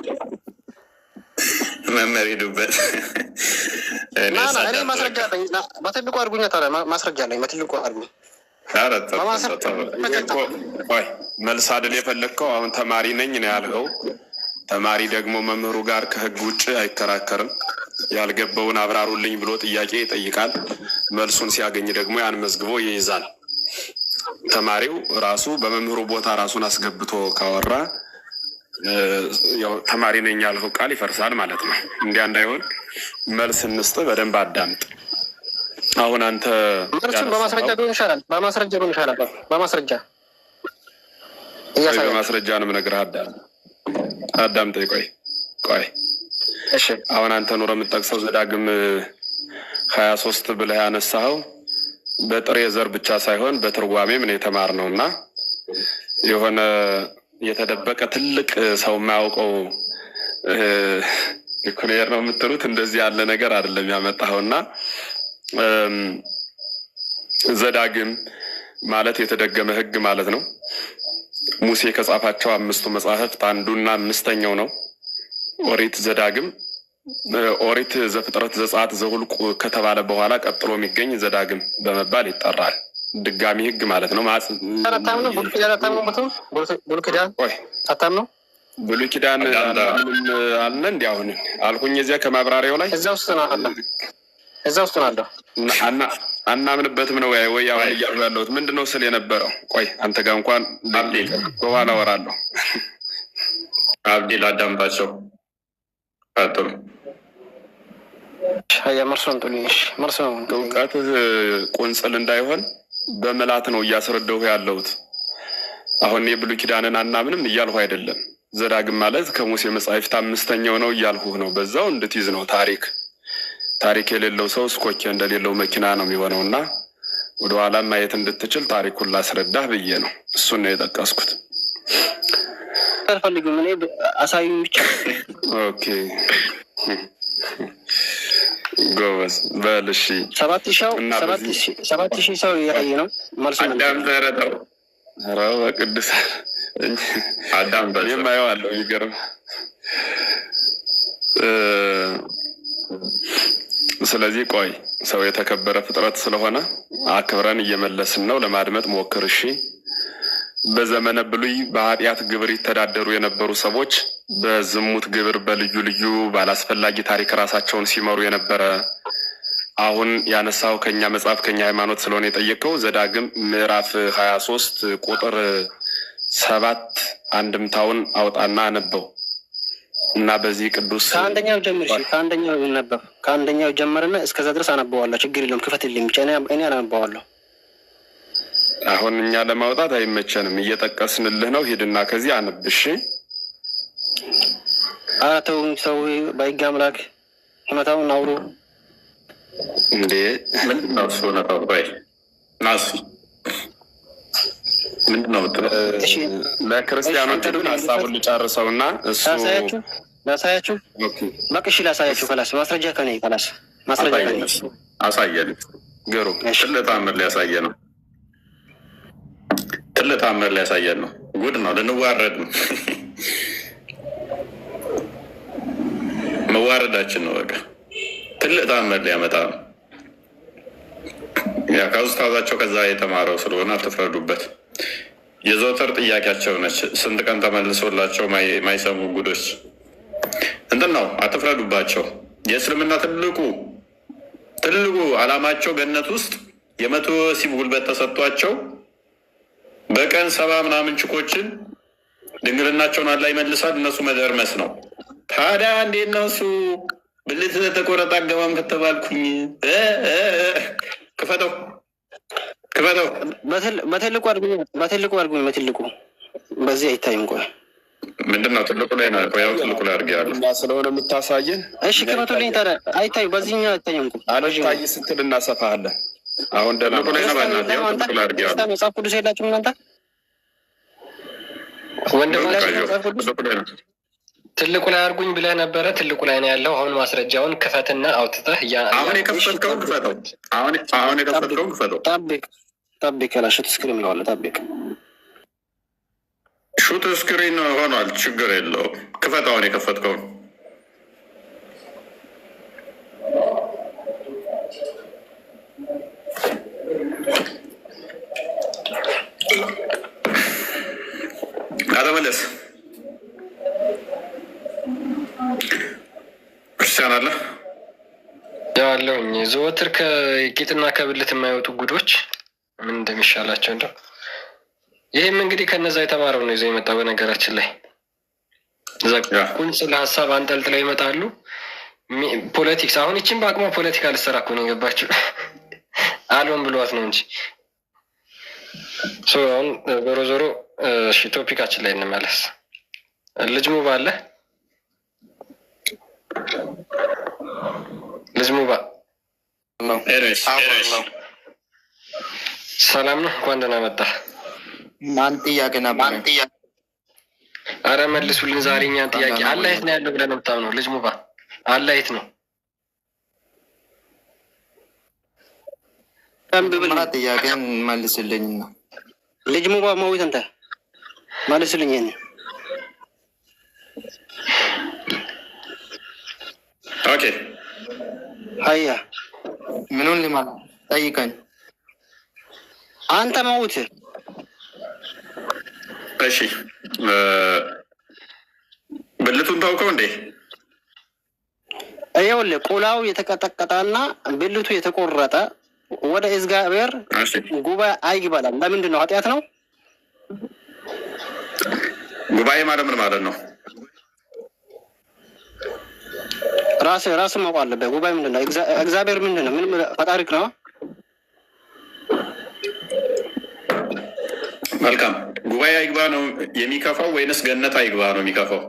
መምህር ሂዱበት። እኔ ና ና፣ እኔ ሳዳምጥ ማስረጃ አለኝ። ና፣ በትልቁ አድርጉኛ። ታዲያ ማስረጃ አለኝ። በትልቁ አድርጉኝ። ኧረ ተው ተው ተው። ይሄ እኮ ቆይ፣ መልስ አይደል የፈለግከው? አሁን ተማሪ ነኝ ነው ያልኸው። ተማሪ ደግሞ መምህሩ ጋር ከህግ ውጭ አይከራከርም። ያልገባውን አብራሩልኝ ብሎ ጥያቄ ይጠይቃል። መልሱን ሲያገኝ ደግሞ ያን መዝግቦ ይይዛል። ተማሪው ራሱ በመምህሩ ቦታ ራሱን አስገብቶ ካወራ ያው ተማሪ ነኝ ያልኸው ቃል ይፈርሳል ማለት ነው። እንዲያ እንዳይሆን መልስ እንስጥ። በደንብ አዳምጥ። አሁን አንተ መልሱን በማስረጃ ያነሳኸው ቢሆን ይሻላል። በማስረጃ ቢሆን ይሻላል። በማስረጃ ቆይ፣ እያሳያል። በማስረጃ ነው የምነግርህ። አዳምጠኝ። ቆይ ቆይ፣ እሺ፣ አሁን አንተ ኑሮ የምትጠቅሰው ዘዳግም 23 ብለህ ያነሳኸው በጥሬ ዘር ብቻ ሳይሆን በትርጓሜም ነው የተማርነው እና የሆነ የተደበቀ ትልቅ ሰው የማያውቀው ኒኩሌር ነው የምትሉት እንደዚህ ያለ ነገር አይደለም ያመጣኸው እና እም፣ ዘዳግም ማለት የተደገመ ሕግ ማለት ነው። ሙሴ ከጻፋቸው አምስቱ መጻሕፍት አንዱና አምስተኛው ነው። ኦሪት ዘዳግም፣ ኦሪት ዘፍጥረት፣ ዘጸአት፣ ዘሁልቁ ከተባለ በኋላ ቀጥሎ የሚገኝ ዘዳግም በመባል ይጠራል። ድጋሚ ሕግ ማለት ነው። አታምኑ? ብሉይ ኪዳን አታምኑ? ብሉይ ኪዳን ቆይ፣ አታምኑ? ብሉይ ኪዳን አዳምጣ። አናምንም አልነ እንዲ አሁን አልኩኝ እዚያ ከማብራሪያው ላይ እዛ ውስጥ ነው አለ። እዛ ውስጥ ነው አለው። አናምንበትም ነው ወይ አሁን እያሉ ያለሁት ምንድን ነው ስል የነበረው? ቆይ፣ አንተ ጋር እንኳን አብዲ በኋላ አወራለሁ። አብዲ ላዳምጣቸው። ቀጥሉ። ሀያ መልሱን አምጡልኝ። እሺ፣ መልሱን ነው። እውቀትህ ቁንጽል እንዳይሆን በምላት ነው እያስረዳሁ ያለሁት። አሁን የብሉይ ኪዳንን አናምንም እያልሁ አይደለም። ዘዳግም ማለት ከሙሴ መጻሕፍት አምስተኛው ነው እያልሁህ ነው። በዛው እንድትይዝ ነው። ታሪክ ታሪክ የሌለው ሰው ስኮኬ እንደሌለው መኪና ነው የሚሆነው እና ወደኋላ ማየት እንድትችል ታሪኩን ላስረዳህ ብዬ ነው። እሱን ነው የጠቀስኩት። አልፈልግም እኔ፣ አሳዩኝ ብቻ። Okay፣ ጎበዝ በል እሺ። 7,000 እና በዚህ 7,000 ሰው እያየ ነው። መልሱን አዳም ተረተው። ኧረ በቅዱሳን አዳምጣቸው። እኔም አየዋለሁ። የሚገርም። ስለዚህ ቆይ፣ ሰው የተከበረ ፍጥረት ስለሆነ አክብረን እየመለስን ነው። ለማድመጥ ሞክር እሺ። በዘመነ ብሉይ በኃጢአት ግብር ይተዳደሩ የነበሩ ሰዎች በዝሙት ግብር፣ በልዩ ልዩ ባላስፈላጊ ታሪክ ራሳቸውን ሲመሩ የነበረ፣ አሁን ያነሳው ከኛ መጽሐፍ፣ ከኛ ሃይማኖት ስለሆነ የጠየቀው፣ ዘዳግም ምዕራፍ 23 ቁጥር 7 አንድምታውን አውጣና አነበው እና በዚህ ቅዱስ ከአንደኛው ጀምር። እሺ፣ ከአንደኛው ይነበብ። ከአንደኛው ጀመርና እስከዛ ድረስ አነበዋለሁ። ችግር የለውም። ክፈትልኝ ብቻ፣ እኔ አነበዋለሁ። አሁን እኛ ለማውጣት አይመቸንም፣ እየጠቀስንልህ ነው። ሂድና ከዚህ አንብብ። እሺ። ኧረ ተው ሰው፣ በሕግ አምላክ እውነታውን አውሩ። እንዴ! ምንድን ነው እሱ? እውነታው፣ ቆይ ናሲ፣ ምንድን ነው የምትለው? እሺ። ለክርስቲያኖቹ ግን ሀሳቡን ልጨርሰውና እሱ ላሳያችሁ፣ ላሳያችሁ። Okay። በቃ እሺ፣ ላሳያችሁ። خلاص፣ ማስረጃ ከኔ፣ خلاص፣ ማስረጃ ከኔ። አሳየን። ግሩም። እሺ። ትልቅ ተአምር ሊያሳየን ነው። ትልቅ ተአምር ሊያሳየን ነው። ጉድ ነው። ልንዋረድ ነው። መዋረዳችን ነው። በቃ ትልቅ ተአምር ሊያመጣ ነው። ያ ከኡስታዛቸው ከዛ የተማረው ስለሆነ አትፍረዱበት። የዘወትር ጥያቄያቸው ነች። ስንት ቀን ተመልሶላቸው ማይሰሙ ጉዶች እንትን ነው። አትፍረዱባቸው። የእስልምና ትልቁ ትልቁ ዓላማቸው ገነት ውስጥ የ100 ወሲብ ጉልበት ተሰጥቷቸው በቀን 70 ምናምን ችኮችን ድንግልናቸውን አላህ ይመልሳል፣ እነሱ መደርመስ ነው። ታዲያ እንዴት ነው እሱ ብልት ተቆረጠ አገባም ከተባልኩኝ ክፈተው፣ ክፈተው። በትልቁ አድርጉኝ፣ በትልቁ አድርጉኝ፣ በትልቁ፣ በዚህ አይታይም። ቆይ። ምንድን ነው? ትልቁ ላይ ነው። ያው ትልቁ ላይ አድርጌዋለሁ። እና ስለሆነ የምታሳየን እሺ፣ ክፈቱልኝ ታዲያ። አይታዩ፣ በዚህኛው አይታይም እኮ። አልታይ ስትል እናሰፋሃለን። አሁን ደህና ትልቁ ላይ ነው። በእናትህ ያው ትልቁ ላይ አድርጌዋለሁ። ክርስቲያን መጽሐፍ ቅዱስ የላችሁም እናንተ? ወንድማችን መጽሐፍ ቅዱስ ትልቁ ላይ ነው። ትልቁ ላይ አድርጉኝ ብለህ ነበረ። ትልቁ ላይ ነው ያለው። አሁን ማስረጃውን ክፈትና አውጥተህ አሁን የከፈትከውን ክፈተው። አሁን የከፈትከውን ክፈተው። ጠብቅ፣ ጠብቅ፣ ላ shoot screen እለዋለሁ። ጠብቅ። Shoot screen ሆኗል። ችግር የለውም። ክፈተው አሁን የከፈትከውን። አተመለስ ክርስቲያን አለ። ያለውኝ ዘወትር ከቂጥና ከብልት የማይወጡ ጉዶች ምን እንደሚሻላቸው እንደው። ይህም እንግዲህ ከነዛ የተማረው ነው ይዘው የመጣው። በነገራችን ላይ እዛ ቁንጽል ሀሳብ አንጠልጥለው ይመጣሉ። Politics፣ አሁን ይችን በአቅሟ ፖለቲካ ልትሰራ እኮ ነው የገባችው። አልሆን ብሏት ነው እንጂ። So አሁን ዞሮ ዞሮ እሺ topic ኣችን ላይ እንመለስ። ልጅ ሙባ አለ? ልጅ ሙባ። Anyways. ሰላም ነው? እንኳን ደህና መጣ። ማን ጥያቄ ነበር? አረ መልሱልን ዛሬ እኛን ጥያቄ። አላህ የት ነው ያለው ብለህ ነው የምታምነው? ልጅ ሙባ፣ አላህ የት ነው? መጀመሪያ ጥያቄን መልስልኝ ነው። ልጅ ሙባ መዊት፣ አንተ መልስልኝ ይሄን። Okay. ሀያ። ምኑን ልማ ጠይቀኝ። አንተ መውት። እሺ፣ ብልቱን ታውቀው እንዴ? ይኸውልህ፣ ቁላው የተቀጠቀጠና ብልቱ የተቆረጠ ወደ እግዚአብሔር ጉባኤ አይግባላል። ለምንድን ነው? ኃጢአት ነው። ጉባኤ ማለት ምን ማለት ነው? ራስ ራስ ማወቅ አለበት። ጉባኤ ምንድን ነው? እግዚአብሔር ምንድን ነው? ምንም ፈጣሪክ ነው። መልካም፣ ጉባኤ አይግባ ነው የሚከፋው ወይንስ ገነት አይግባ ነው የሚከፋው?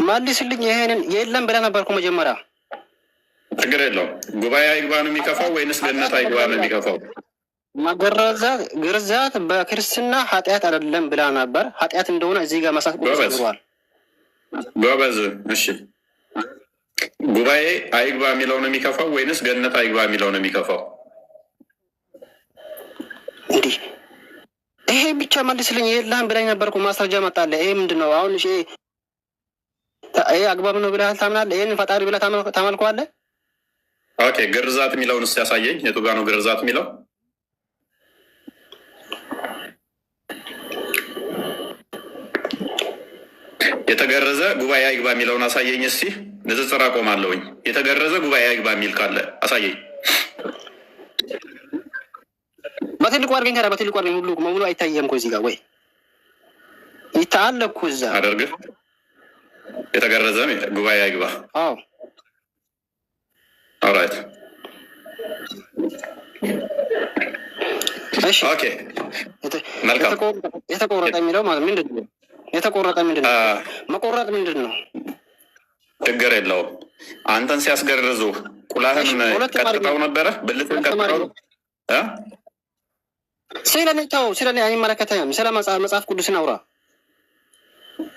መልስልኝ። ይሄንን የለም ብለህ ነበርኩ መጀመሪያ። ችግር የለውም። ጉባኤ አይግባ ነው የሚከፋው ወይንስ ገነት አይግባ ነው የሚከፋው? መገረዛት፣ ግርዛት በክርስትና ኃጢአት አይደለም ብላ ነበር። ኃጢአት እንደሆነ እዚህ ጋር መጽሐፍ ቅዱስ ጎበዝ። ነግሯል። ጎበዝ። እሺ፣ ጉባኤ አይግባ የሚለው ነው የሚከፋው ወይንስ ገነት አይግባ የሚለው ነው የሚከፋው? እንዲህ ይሄ ብቻ መልስልኝ። የለህም ብላኝ ነበርኩ። ማስረጃ መጣለ። ይሄ ምንድን ነው አሁን? እሺ፣ ይሄ አግባብ ነው ብለህ ታምናለህ? ይሄንን ፈጣሪ ብለህ ታመልከዋለህ? Okay፣ ግርዛት የሚለውን እስኪ ያሳየኝ። የቱ ጋ ነው ግርዛት የሚለው? የተገረዘ ጉባኤ አይግባ የሚለውን አሳየኝ እስቲ። ንጽጽር አቆማለሁኝ። የተገረዘ ጉባኤ አይግባ የሚል ካለ አሳየኝ። በትልቁ አድርገኝ ታዲያ፣ በትልቁ አድርገኝ። ሁሉ ሙሉ አይታየም እኮ እዚህ ጋር፣ ወይ ይታያል እኮ እዛ። አደርግህ የተገረዘ ጉባኤ አይግባ። አዎ። Alright. እሺ። Okay፣ መልካም። የተቆረጠ የሚለው ማለት ምንድን ነው? የተቆረጠ ምንድን ነው? መቆረጥ ምንድን ነው? ችግር የለውም። አንተን ሲያስገርዙ ቁላህን ቀጥቅጠው ነበረ? ብልትን ቀጥቅጠው እ? ስለ እኔ ተው፣ ስለ እኔ አይመለከተኝም። ስለ መጽሐፍ ቅዱስን አውራ።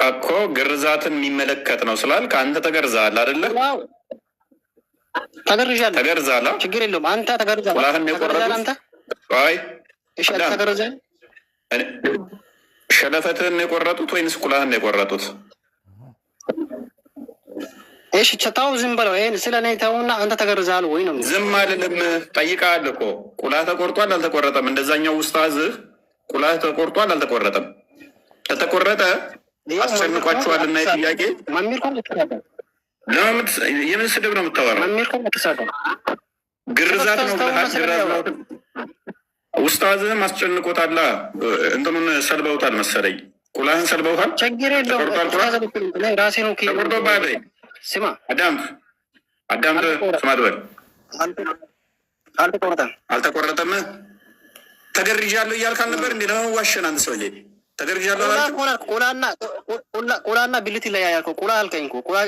እኮ ግርዛትን የሚመለከት ነው ስላልክ አንተ ተገርዘሃል አይደለ? ተገርዣለሁ። ተገርዘሃል። ችግር የለውም። አንተ ተገርዘሃል። ቁላህን ተገርዘሃል አንተ? የቆረጡት? አይ። እሺ፣ አንተ ተገርዘሃል። ሸለፈትህን የቆረጡት ወይንስ ቁላህን የቆረጡት? እሺ፣ ተው፣ ዝም በለው። ይሄን ስለ እኔ ተውና አንተ ተገርዘሃል ወይ ነው። ዝም አልልም። ጠይቀሃል እኮ፣ ቁላህ ተቆርጧል አልተቆረጠም? እንደዛኛው ኡስታዝህ ቁላህ ተቆርጧል አልተቆረጠም? ከተቆረጠ አስጨንቋችኋልና የጥያቄ የምን ስድብ ነው የምታወራው? ግርዛት ነው ብለሃል። ኡስታዝህም አስጨንቆታላ። እንትኑን ሰልበውታል መሰለኝ። ቁላህን ሰልበውታል። ችግር የለውም። ተቆርጧል። ቁላህ ራሴ ነው። ተቆርጦብሃል። ስማ። አዳምጥ፣ አዳምጥ፣ ስማ ትበል። አልተቆረጠም። አልተቆረጠም። ተገርዣለሁ እያልክ አልነበር እንዴ? ለምን ዋሸን? አንድ ሰውዬ ተገርዣለሁ አላልክም? ቁላና ብልት ይለያያል እኮ። ቁላ አልከኝ እኮ። ቁላ